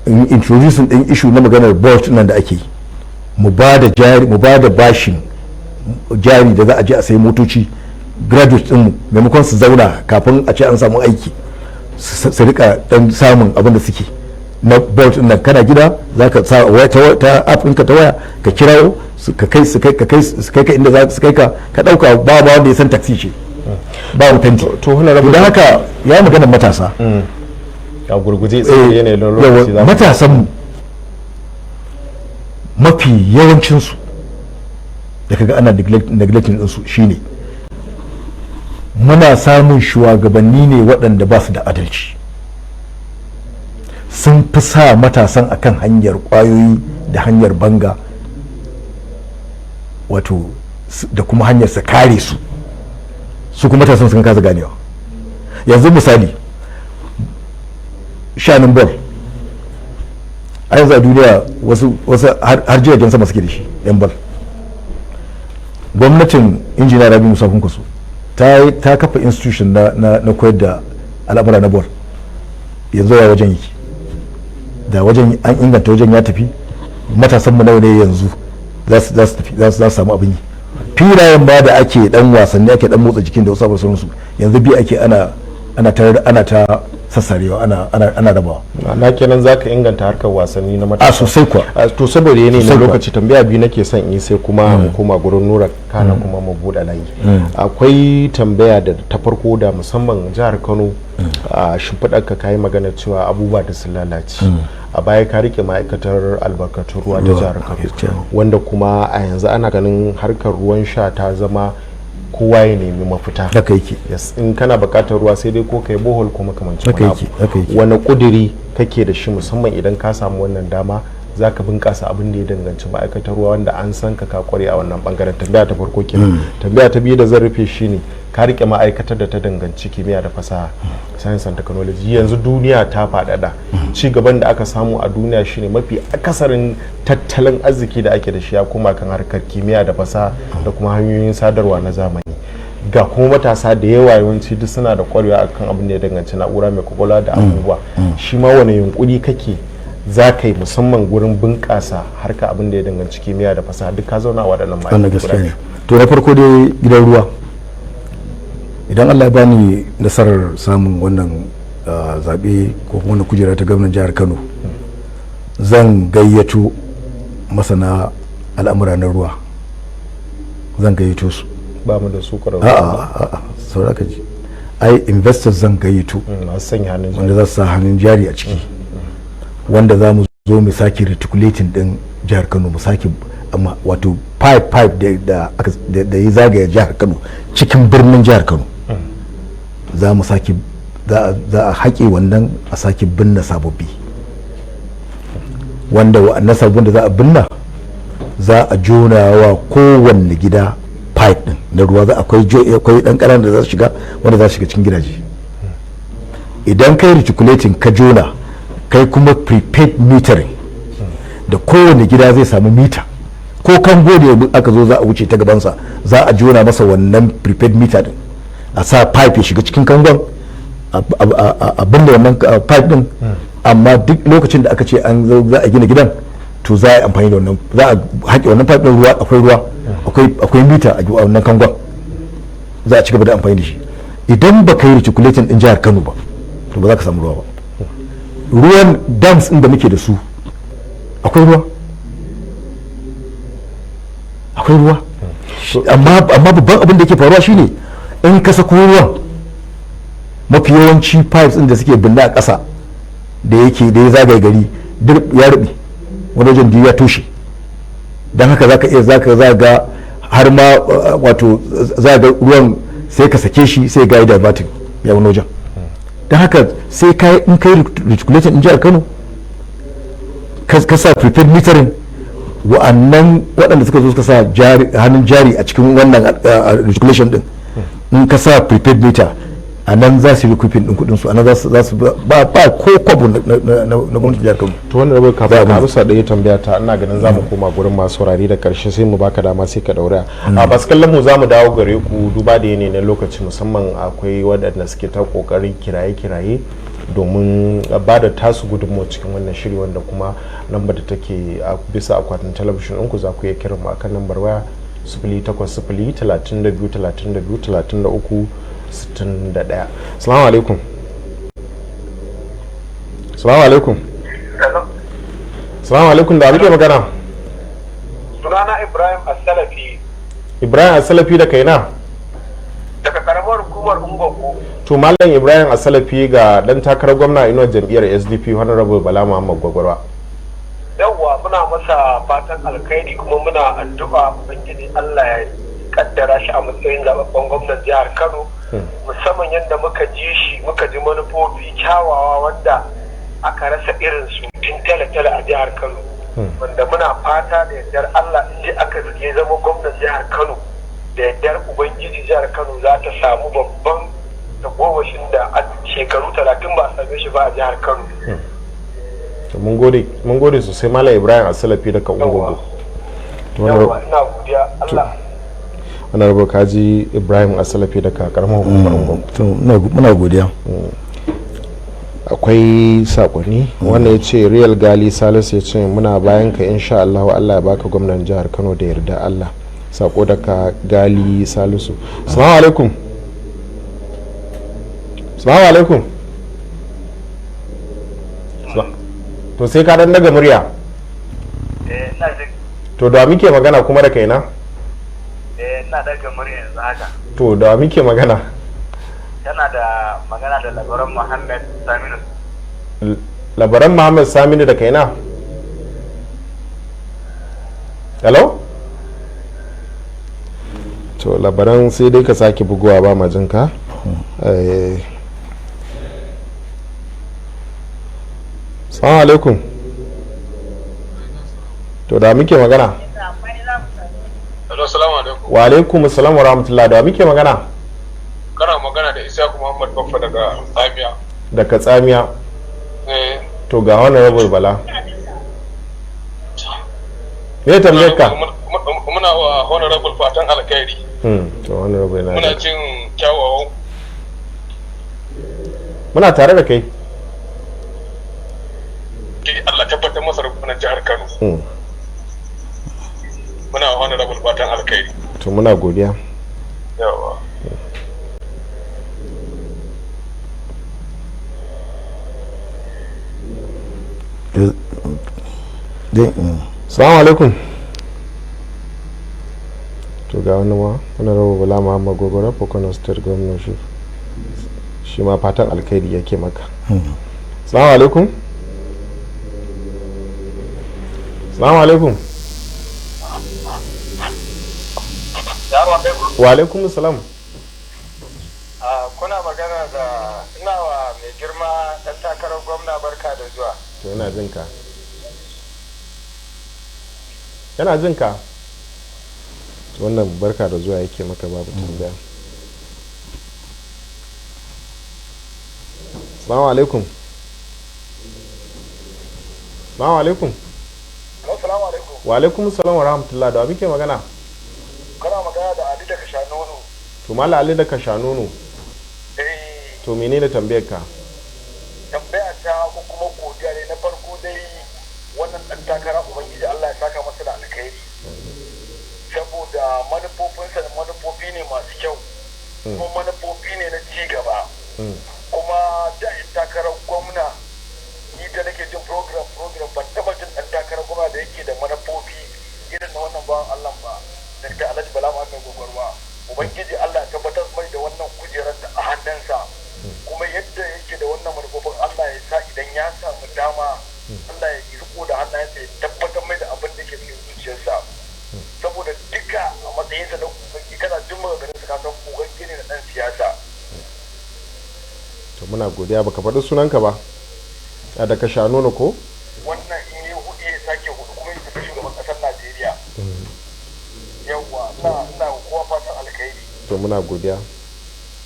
in introducing din issue na maganar Bolt nan da ake yi, mu ba da jari, mu ba da bashin jari da za a je a sayi motoci. Graduate ɗinmu, maimakon su zauna kafin a ce an samu aiki, su rika dan samun abin da suke na Bolt ɗin nan. Kana gida za ka sa ta app ɗinka ta waya, ka kirawo su ka kai su kai ka kai su kai ka inda za su kai ka, ka ɗauka, ba wanda ya san taxi ce ba wutanti. To, honorable, Don haka ya magana matasa. A gurguje, sai yanayin lokaci za mu Matasanmu mafi yawancinsu da kaga ana neglecting ɗinsu shine muna samun shugabanni ne waɗanda ba su da adalci. Sun fi sa matasan akan hanyar ƙwayoyi da hanyar banga, wato da kuma hanyar su kare su. Su kuma matasan sun kasa ganewa. Yanzu misali, shanin ball a yanzu a duniya, wasu har jiragen sama suke da shi, yan ball. Gwamnatin Injiniya Rabi Musa Kwankwaso ta kafa institution na koyar da al'amura na ball. Yanzu ya wajen yake? Da wajen an inganta wajen ya tafi, matasan mu nawa ne yanzu za su tafi za su samu abin yi? Filayen ba da ake dan wasanni, ake dan motsa jikin da wasu abu sauransu, yanzu bi ake ana ta sassarewa, ana rabawa. Na kenan za ka inganta harkar wasanni na matasa? A sosai kuwa. To, saboda yanayi na Sosai kuwa. lokaci, tambaya biyu nake son yi, sai kuma mu koma gurin Nura, kana kuma mu buɗe layi. Akwai tambaya da ta farko da musamman jihar Kano, a shimfiɗar ka kayi magana cewa abubuwa da sun lalace. A baya ka rike ma'aikatar albarkatun ruwa ta Ruwa, jihar Kano, gaskiya. wanda kuma a yanzu ana ganin harkar ruwan sha ta zama kowa ya nemi mafita. Haka yake. Yes, in kana buƙatar ruwa sai dai ko kai borehole ko makamancin Haka wani yake, abu. haka yake. Wani ƙudiri kake da shi, musamman idan ka samu wannan dama za ka bunƙasa abin da ya danganci ma'aikatar ruwa, wanda an san ka kware a wannan bangaren? Tambaya ta farko kenan. Tambaya ta biyu da zan rufe shine, ka rike ma'aikatar da ta danganci kimiyya da fasaha, science and technology. Yanzu duniya ta faɗaɗa. Ci gaban da aka samu a duniya shine mafi akasarin tattalin arziki da ake da shi ya koma kan harkar kimiyya da fasaha da kuma hanyoyin sadarwa na zamani. Ga kuma matasa da yawa, yawanci duk suna da kwarewa akan abin da ya danganci na'ura mai kwakwalwa da abubuwa. Shi ma wani yunkuri kake za ka yi, musamman gurin bunƙasa harka abin da ya danganci kimiyya da fasaha? Duk ka zauna a waɗannan Wannan ma'aikatu gaskiya guda ne. To, na farko dai, gidan ruwa, idan Allah ya bani nasarar samun wannan zaɓe ko kuma wannan kujera ta gwamnan jihar Kano, zan gayyato masana al'amura na ruwa, zan gayyato su. Ba mu da su ƙwararru? A'a, a'a, saura ka ji. Ai investors zan gayyato, Masu sanya hannun jari. Wanda za su sa hannun jari a ciki, wanda za mu zo mu sake reticulating din jihar Kano, mu sake wato pipe pipe da ya zagaya jihar Kano, cikin birnin jihar Kano, za mu sake za a haƙe wannan, a sake binne sababbi, wanda wa'annan sababbin da za a binna, za a jona wa kowanne gida pipe din na ruwa. Za akwai dan ƙananan da za su shiga, wanda za su shiga cikin gidaje. Idan kai reticulating, ka jona, kai kuma prepaid metering, da kowane gida zai samu mita, ko kango da aka zo za a wuce ta gabansa, za a jona masa wannan prepaid meter din, a sa pipe ya shiga cikin kangon, a binne wannan pipe din. Amma duk lokacin da aka ce an zo za a gina gidan, to za a yi amfani da wannan, za a haƙe wannan pipe din. Ruwa, akwai ruwa, akwai mita a wannan kangon, za a ci gaba da amfani da shi. Idan ba ka yi reticulating din jihar Kano ba, to ba za ka samu ruwa ba. Ruwan dams din da muke da su, akwai ruwa, akwai ruwa, amma babban abin da ke faruwa shine in ka sako ruwan, mafi yawanci pipes din da suke binne a ƙasa da yake da ya zagaye gari duk ya ruɓe, wani wajen duk ya toshe. Don haka zaka iya zaka za ga har ma wato za ga ruwan, sai ka sake shi, sai ga diverting ya wani wajen. Don haka sai kai in kai reticulation in jihar Kano, ka sa prepaid metering, wa'annan waɗanda suka zo suka sa hannun jari a cikin wannan reticulation din, in ka sa prepaid meter a nan, za su yi recouping din kudin su a nan. Za su ba ko kwabo na gwamnatin jihar Kano. To, wannan rabar, kafin ka amsa ɗaya tambaya ta, ina ganin za mu koma gurin masu saurari da karshe, sai mu baka dama sai ka daura a basu kallon mu. Za mu dawo gare ku duba da yanayi na lokaci, musamman akwai waɗanda suke ta ƙoƙarin kiraye-kiraye domin ba da tasu gudunmawa cikin wannan shiri, wanda kuma lambar da take a bisa akwatin talabishin ɗinku, za ku iya kiran mu akan lambar waya 080 32 32 33 61. Salamu alaikum. Salamu alaikum. Salamu alaikum. Da muke magana? Sunana Ibrahim Asalafi. Ibrahim Asalafi da kaina? Daga karamar hukumar Ungogo. To, Malam Ibrahim Asalafi, ga dan takarar gwamna inuwar jam'iyyar SDP, Honorable Bala Muhammad Gwagwarwa. Yawwa, muna masa fatan alkhairi, kuma muna addu'a Ubangiji Allah ya kaddara shi a matsayin zababben gwamnan jihar Kano, musamman yadda muka ji shi, muka ji manufofi kyawawa wanda aka rasa irin su tun tale-tale a jihar Kano, wanda muna fata da yardar Allah in ji aka ya zama gwamnan jihar Kano, da yardar Ubangiji jihar Kano za ta samu babban tagomashin da a shekaru 30 ba a same shi ba a jihar Kano. To, mun gode sosai, Malam Ibrahim Asalafi daga Ungogo. Yawwa, ina godiya Allah. Honorable, kaji Ibrahim Asalafi daga karamar hukumar Ungogo. To, muna godiya. Akwai sakonni. Wannan ya ce, Real Gali Salisu, ya ce muna bayan ka insha Allah, Allah ya baka gwamnan jihar Kano da yarda Allah. Sako daga Gali Salisu. Assalamu alaikum. Assalamu alaikum. To, sai ka dan daga murya. Eh, ina jin. To, da muke magana kuma da kaina? Eh, ina daga murya yanzu haka. To, da muke magana? Tana da magana da Labaran Muhammad Saminu. Labaran Muhammad Saminu da kaina? Hello. To, Labaran, sai dai ka sake bugowa, ba ma jinka. Salamu alaikum. To, da muke magana? Hello, salamu alaikum. Wa alaikum assalam wa rahmatullah. Da muke magana? Kana magana da Isaku Muhammad Baffa daga Tsamiya. Daga Tsamiya? Eh. To, ga Honorable Bala. Me tambayar ka? Muna wa Honorable fatan alkhairi. To, Honorable na. Muna jin kyawawan Muna tare da kai. Allah tabbatar masa da gwamnan jihar Kano. Muna wa Honorable fatan alkhairi. To, muna godiya. Yawa. Salamu alaikum. To, ga wani ma, Honorable Bala Muhammad Gogoro for Kano State Governorship. Shi ma fatan alkhairi yake maka. Salamu alaikum. Salamu alaikum. Wa alaikum salam. Kuna magana da ina wa mai girma dan takarar gwamna barka da zuwa. To, yana jin ka, yana jin ka. To, wannan barka da zuwa yake maka, babu tambaya. Salamu alaikum. Salamu alaikum. Assalamu alaikum. Wa alaikum salam wa rahmatullah. Da wa muke magana? Kana magana da Ali daga Shanono. To, Malam Ali daga Shanono. Eh. To, menene tambayar ka? Tambaya ta ko kuma godiya ne. Na farko dai, wannan dan takara, Ubangiji Allah ya saka masa da alkhairi. Saboda manufofinsa da manufofi ne masu kyau. Kuma manufofi ne na ci gaba. Kuma da in takarar gwamna ni da nake jin program program, ban taba jin dan takarar gwamna da yake da manufofi irin na wannan bawan Allah ba, Dr. Alhaji Bala Muhammad Gwagwarwa. Ubangiji Allah ya tabbatar mai da wannan kujerar da a hannunsa, kuma yadda yake da wannan manufofin, Allah ya sa idan ya samu dama, Allah ya riko da hannayensa ya tabbatar mai da abin da ke cikin zuciyarsa, saboda duka a matsayinsa na gogagge, kana jin maganganun sa, ka san gogagge ne na dan siyasa. To, muna godiya. Baka faɗi sunanka ba. A daga Shanono ko? Wannan in yi hudu ya sake hudu kuma ya tafi shugaban kasar Najeriya. Yawwa, ina kowa fatan alkhairi. To, muna godiya.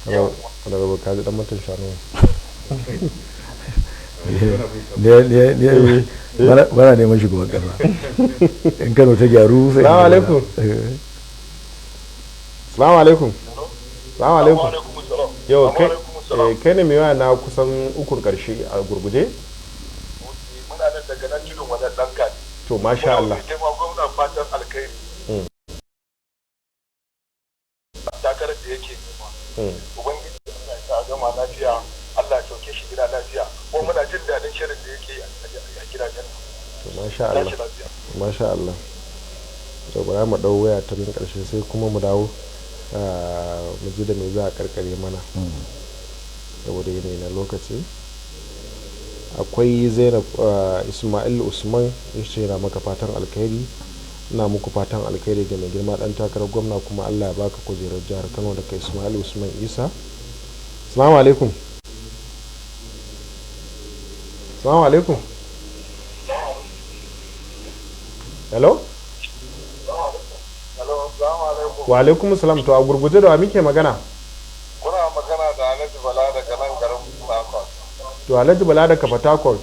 Honorable, ka ji dan mutum Shanono. Ne bana neman shugaban kasa. In Kano ta gyaru sai. Salamu alaikum. Salamu alaikum. Salamu alaikum. Yau kai kai ne mai waya na kusan ukun karshe, a gurguje. Muna nan daga nan tudun wajen ɗanka. To, masha Allah. Muna gwamna fatan alkhairi. Takarar da yake nema, Ubangiji Allah ya sa a gama lafiya, Allah ya sauke shi gida lafiya. Kuma muna jin daɗin shirin da yake a gidajen nan. To, masha Allah. Tashi lafiya. Masha Allah. To, bara mu dau waya ta bin karshe, sai kuma mu dawo mu ji da me za a karkare mana saboda yanayi na lokaci. Akwai Zainab Ismail Usman, ya ce yana maka fatan alkhairi. Ina muku fatan alkhairi ga mai girma dan takarar gwamna, kuma Allah ya baka kujerar jihar Kano, daga Ismail Usman Isa. Assalamu alaikum. Assalamu alaikum. Hello. Hello, salamu alaikum. Wa alaikum salam. To, a gurguje, da wa muke magana? Kuna magana da Alhaji Bala daga nan garin Port. To, Alhaji Bala daga Fatakwal. Ina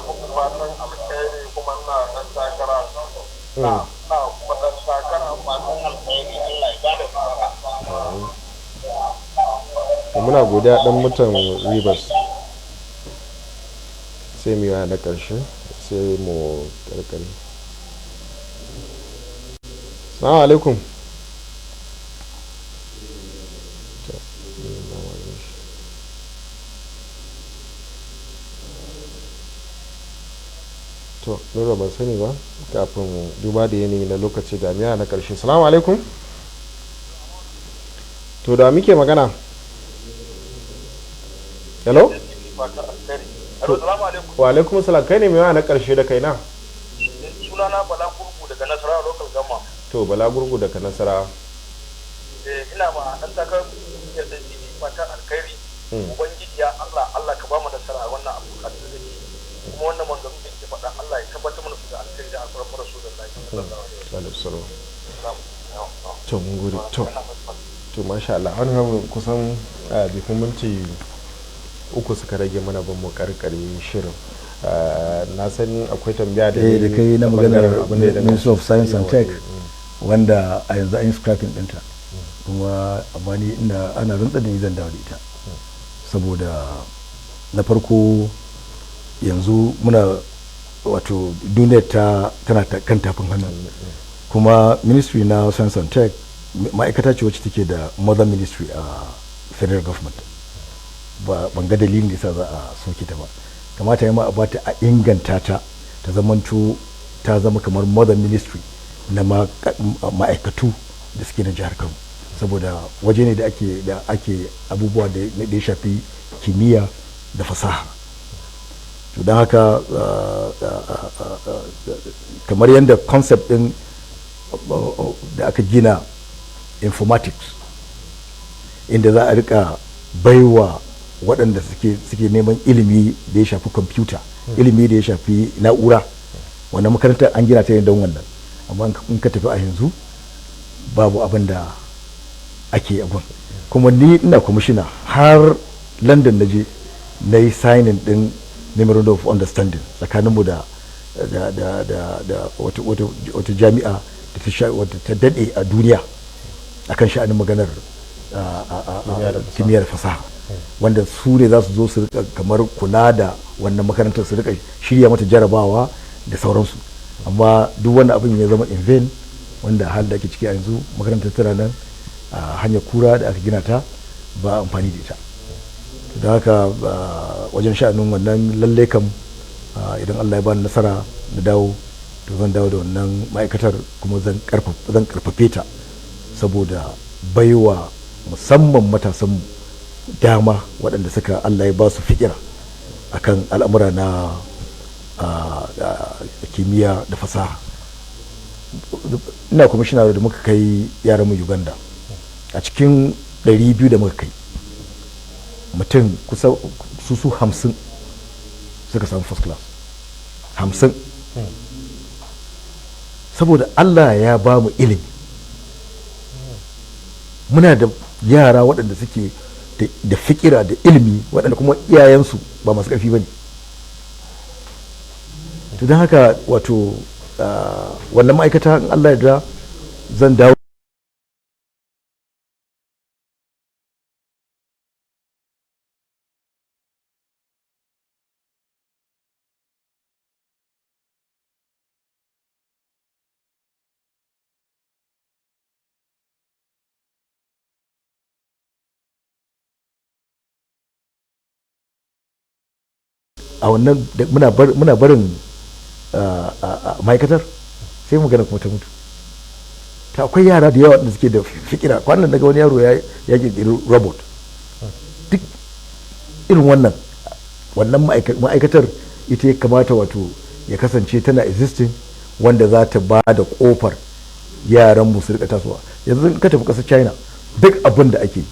muku fatan alkhairi, kuma ina dan takara. Ina kuma dan takara fatan alkhairi, Allah ya bada nasara. To, muna godiya dan mutan Rivers. Sai mu yi na karshe, sai mu karkare. Assalamu alaikum. To, ba ma jin shi. To, Nura, ban sani ba, kafin duba da yanayi na lokaci, ga miya na karshe. Salamu alaikum. To, da muke magana? Hello. Fatan alkhairi. Hello, salamu alaikum. Wa alaikum salam. Kai ne mai waya na karshe, da kaina? Sunana Bala Gurgu daga Nasarawa Local Government. To, Bala Gurgu daga Nasara. Ina ma dan takarar jam'iyyar SDP fatan alkhairi. Ubangiji ya Allah, Allah ka bamu nasara a wannan abu da take. Kuma wannan manzon da ke faɗa, Allah ya tabbatar mana su da alkhairi da alfarmar Rasulullahi sallallahu alaihi alaihi wasallam. wasallam. To, mun gode. To, masha Allah. Wani kusan bifin minti 3 suka rage mana ban mu karkare shirin. Na san akwai tambaya da Da kai na ta maganar bangaren abin da ya danganci- Ministry of Science and Yawa, Tech, wanda a yanzu an yi scrapping ɗinta, kuma amma ni ina ana rantsa da ni zan dawo da ita, saboda na farko yanzu muna wato duniyar ta tana kan tafin hannu, kuma ministry na Science and Tech ma'aikata ce wacce take da mother ministry a federal government. Ba ban ga dalilin da yasa za a soke ta ba. Kamata ya ma a bata a inganta ta, ta zamanto ta zama kamar mother ministry na ma'aikatu da suke na jihar Kano, saboda waje ne da ake abubuwa da ya shafi kimiyya da fasaha. To, don haka kamar yadda concept din da aka gina informatics, inda za a rika baiwa waɗanda suke neman ilimi da ya shafi kwamfuta, ilimi da ya shafi na'ura. Wannan makarantar an gina ta ne don wannan, amma in ka tafi a yanzu babu abin da ake abun. Kuma ni ina kwamishina har London na je na yi signing din memorandum of understanding tsakaninmu da da da da da wata jami'a da ta wata ta dade a duniya akan sha'anin maganar kimiyyar fasaha, wanda su ne za su zo su rika kamar kula da wannan makarantar, su rika shirya mata jarabawa da sauransu. Amma duk wannan abin ya zama in vain, wanda hal da ake ciki a yanzu makarantar tana nan a hanyar Kura da aka gina ta, ba amfani da ita. Don haka wajen sha'anin wannan, lalle kam idan Allah ya bani nasara na dawo, to zan dawo da wannan ma'aikatar, kuma zan karfafe ta saboda baiwa musamman matasanmu dama waɗanda suka Allah ya ba su fikira akan al'amura na kimiyya da fasaha. Ina kwamishina da muka kai yaranmu Uganda, a cikin 200 da muka kai, mutum kusa su 50 suka samu first class, 50. Saboda Allah ya ba mu ilimi, muna da yara waɗanda suke da fikira da ilimi, waɗanda kuma iyayensu ba masu ƙarfi ba ne. To don haka wato wannan ma'aikata, in Allah ya zan dawo a wannan muna barin ma'aikatar, sai magana kuma ta mutu. Ta akwai yara da yawa da suke da fikira. Kwanan daga wani yaro ya kirkiri robot. Duk irin wannan ma'aikatar ita ya kamata wato ya kasance tana existing, wanda za ta ba da kofar yaran mu su rika tasowa. Yanzu ka tafi kasar China, duk abin da ake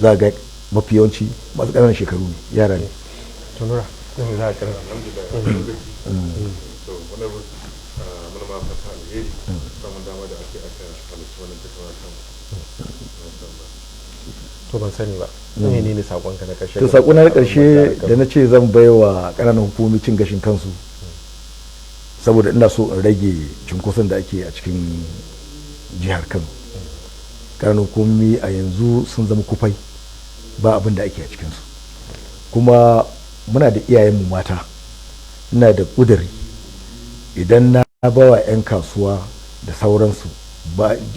za ga mafi yawanci masu ƙananan shekaru ne, yara ne. Tunura za a kira. To wani muna ma fata alheri samun dama da ake aka halarci wannan tattauna kan. To ban sani ba, ne ne sakonka na karshe? To sakona na karshe da na ce zan baiwa ƙananan hukumomi cin gashin kansu, saboda ina so in rage cunkoson da ake a cikin jihar Kano. Ƙananan hukumomi a yanzu sun zama kufai, ba abin da ake a cikinsu. Kuma muna da iyayenmu mata. Ina da ƙuduri idan na bawa 'yan kasuwa da sauransu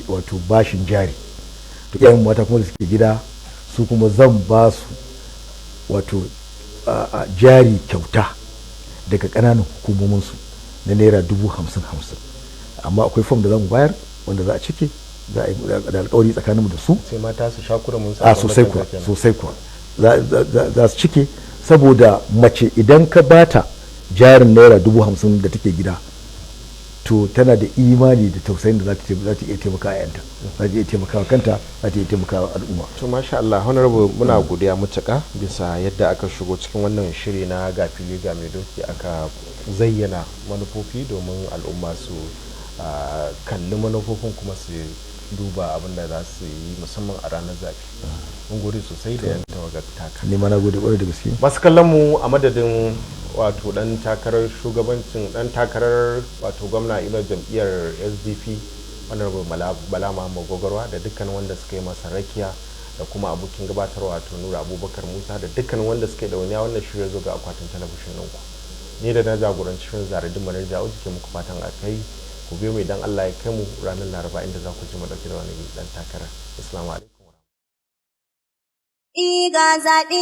wato bashin jari, to iyayen mata kuma da suke gida su kuma zan ba su wato jari kyauta daga ƙananan hukumominsu na naira 50,000-50,000. Amma akwai fom da za mu bayar wanda za a cike, za a yi da alkawari tsakaninmu da su. Sai mata su sha kurumin. A sosai kuwa, sosai kuwa za su cike, saboda mace idan ka bata jarin naira 50,000 da take gida, to tana da imani da tausayin da za ta iya taimaka a yanta, za ta iya taimaka kanta, za ta iya taimaka al'umma. To masha Allah, honorable, muna godiya mutuka bisa yadda aka shigo cikin wannan shiri na Ga Fili Ga Mai Doki, aka zayyana manufofi domin al'umma su kalli manufofin kuma su duba abin da za su yi, musamman a ranar zaɓe. Mun gode sosai da yan tawagar taka. Ni ma na gode kwarai da gaske. Masu kallon mu, a madadin wato dan takarar shugabancin, dan takarar wato gwamna ilo jam'iyyar SDP, Honorable Bala Muhammad Gwagwarwa, da dukkan wanda suka yi masa rakiya, da kuma abokin gabatarwa wato Nura Abubakar Musa, da dukkan wanda suka yi dauniya wannan shirya zo ga akwatin talabishin ɗinku, ni da na jagoranci shirin, Zaradin Manaja Auji, ke muku fatan a kai. Ku biyo mu idan Allah ya kai mu ranar Laraba, inda za ku ji mu dauke da wani dan takarar. Assalamu alaikum. Ga zaɓe.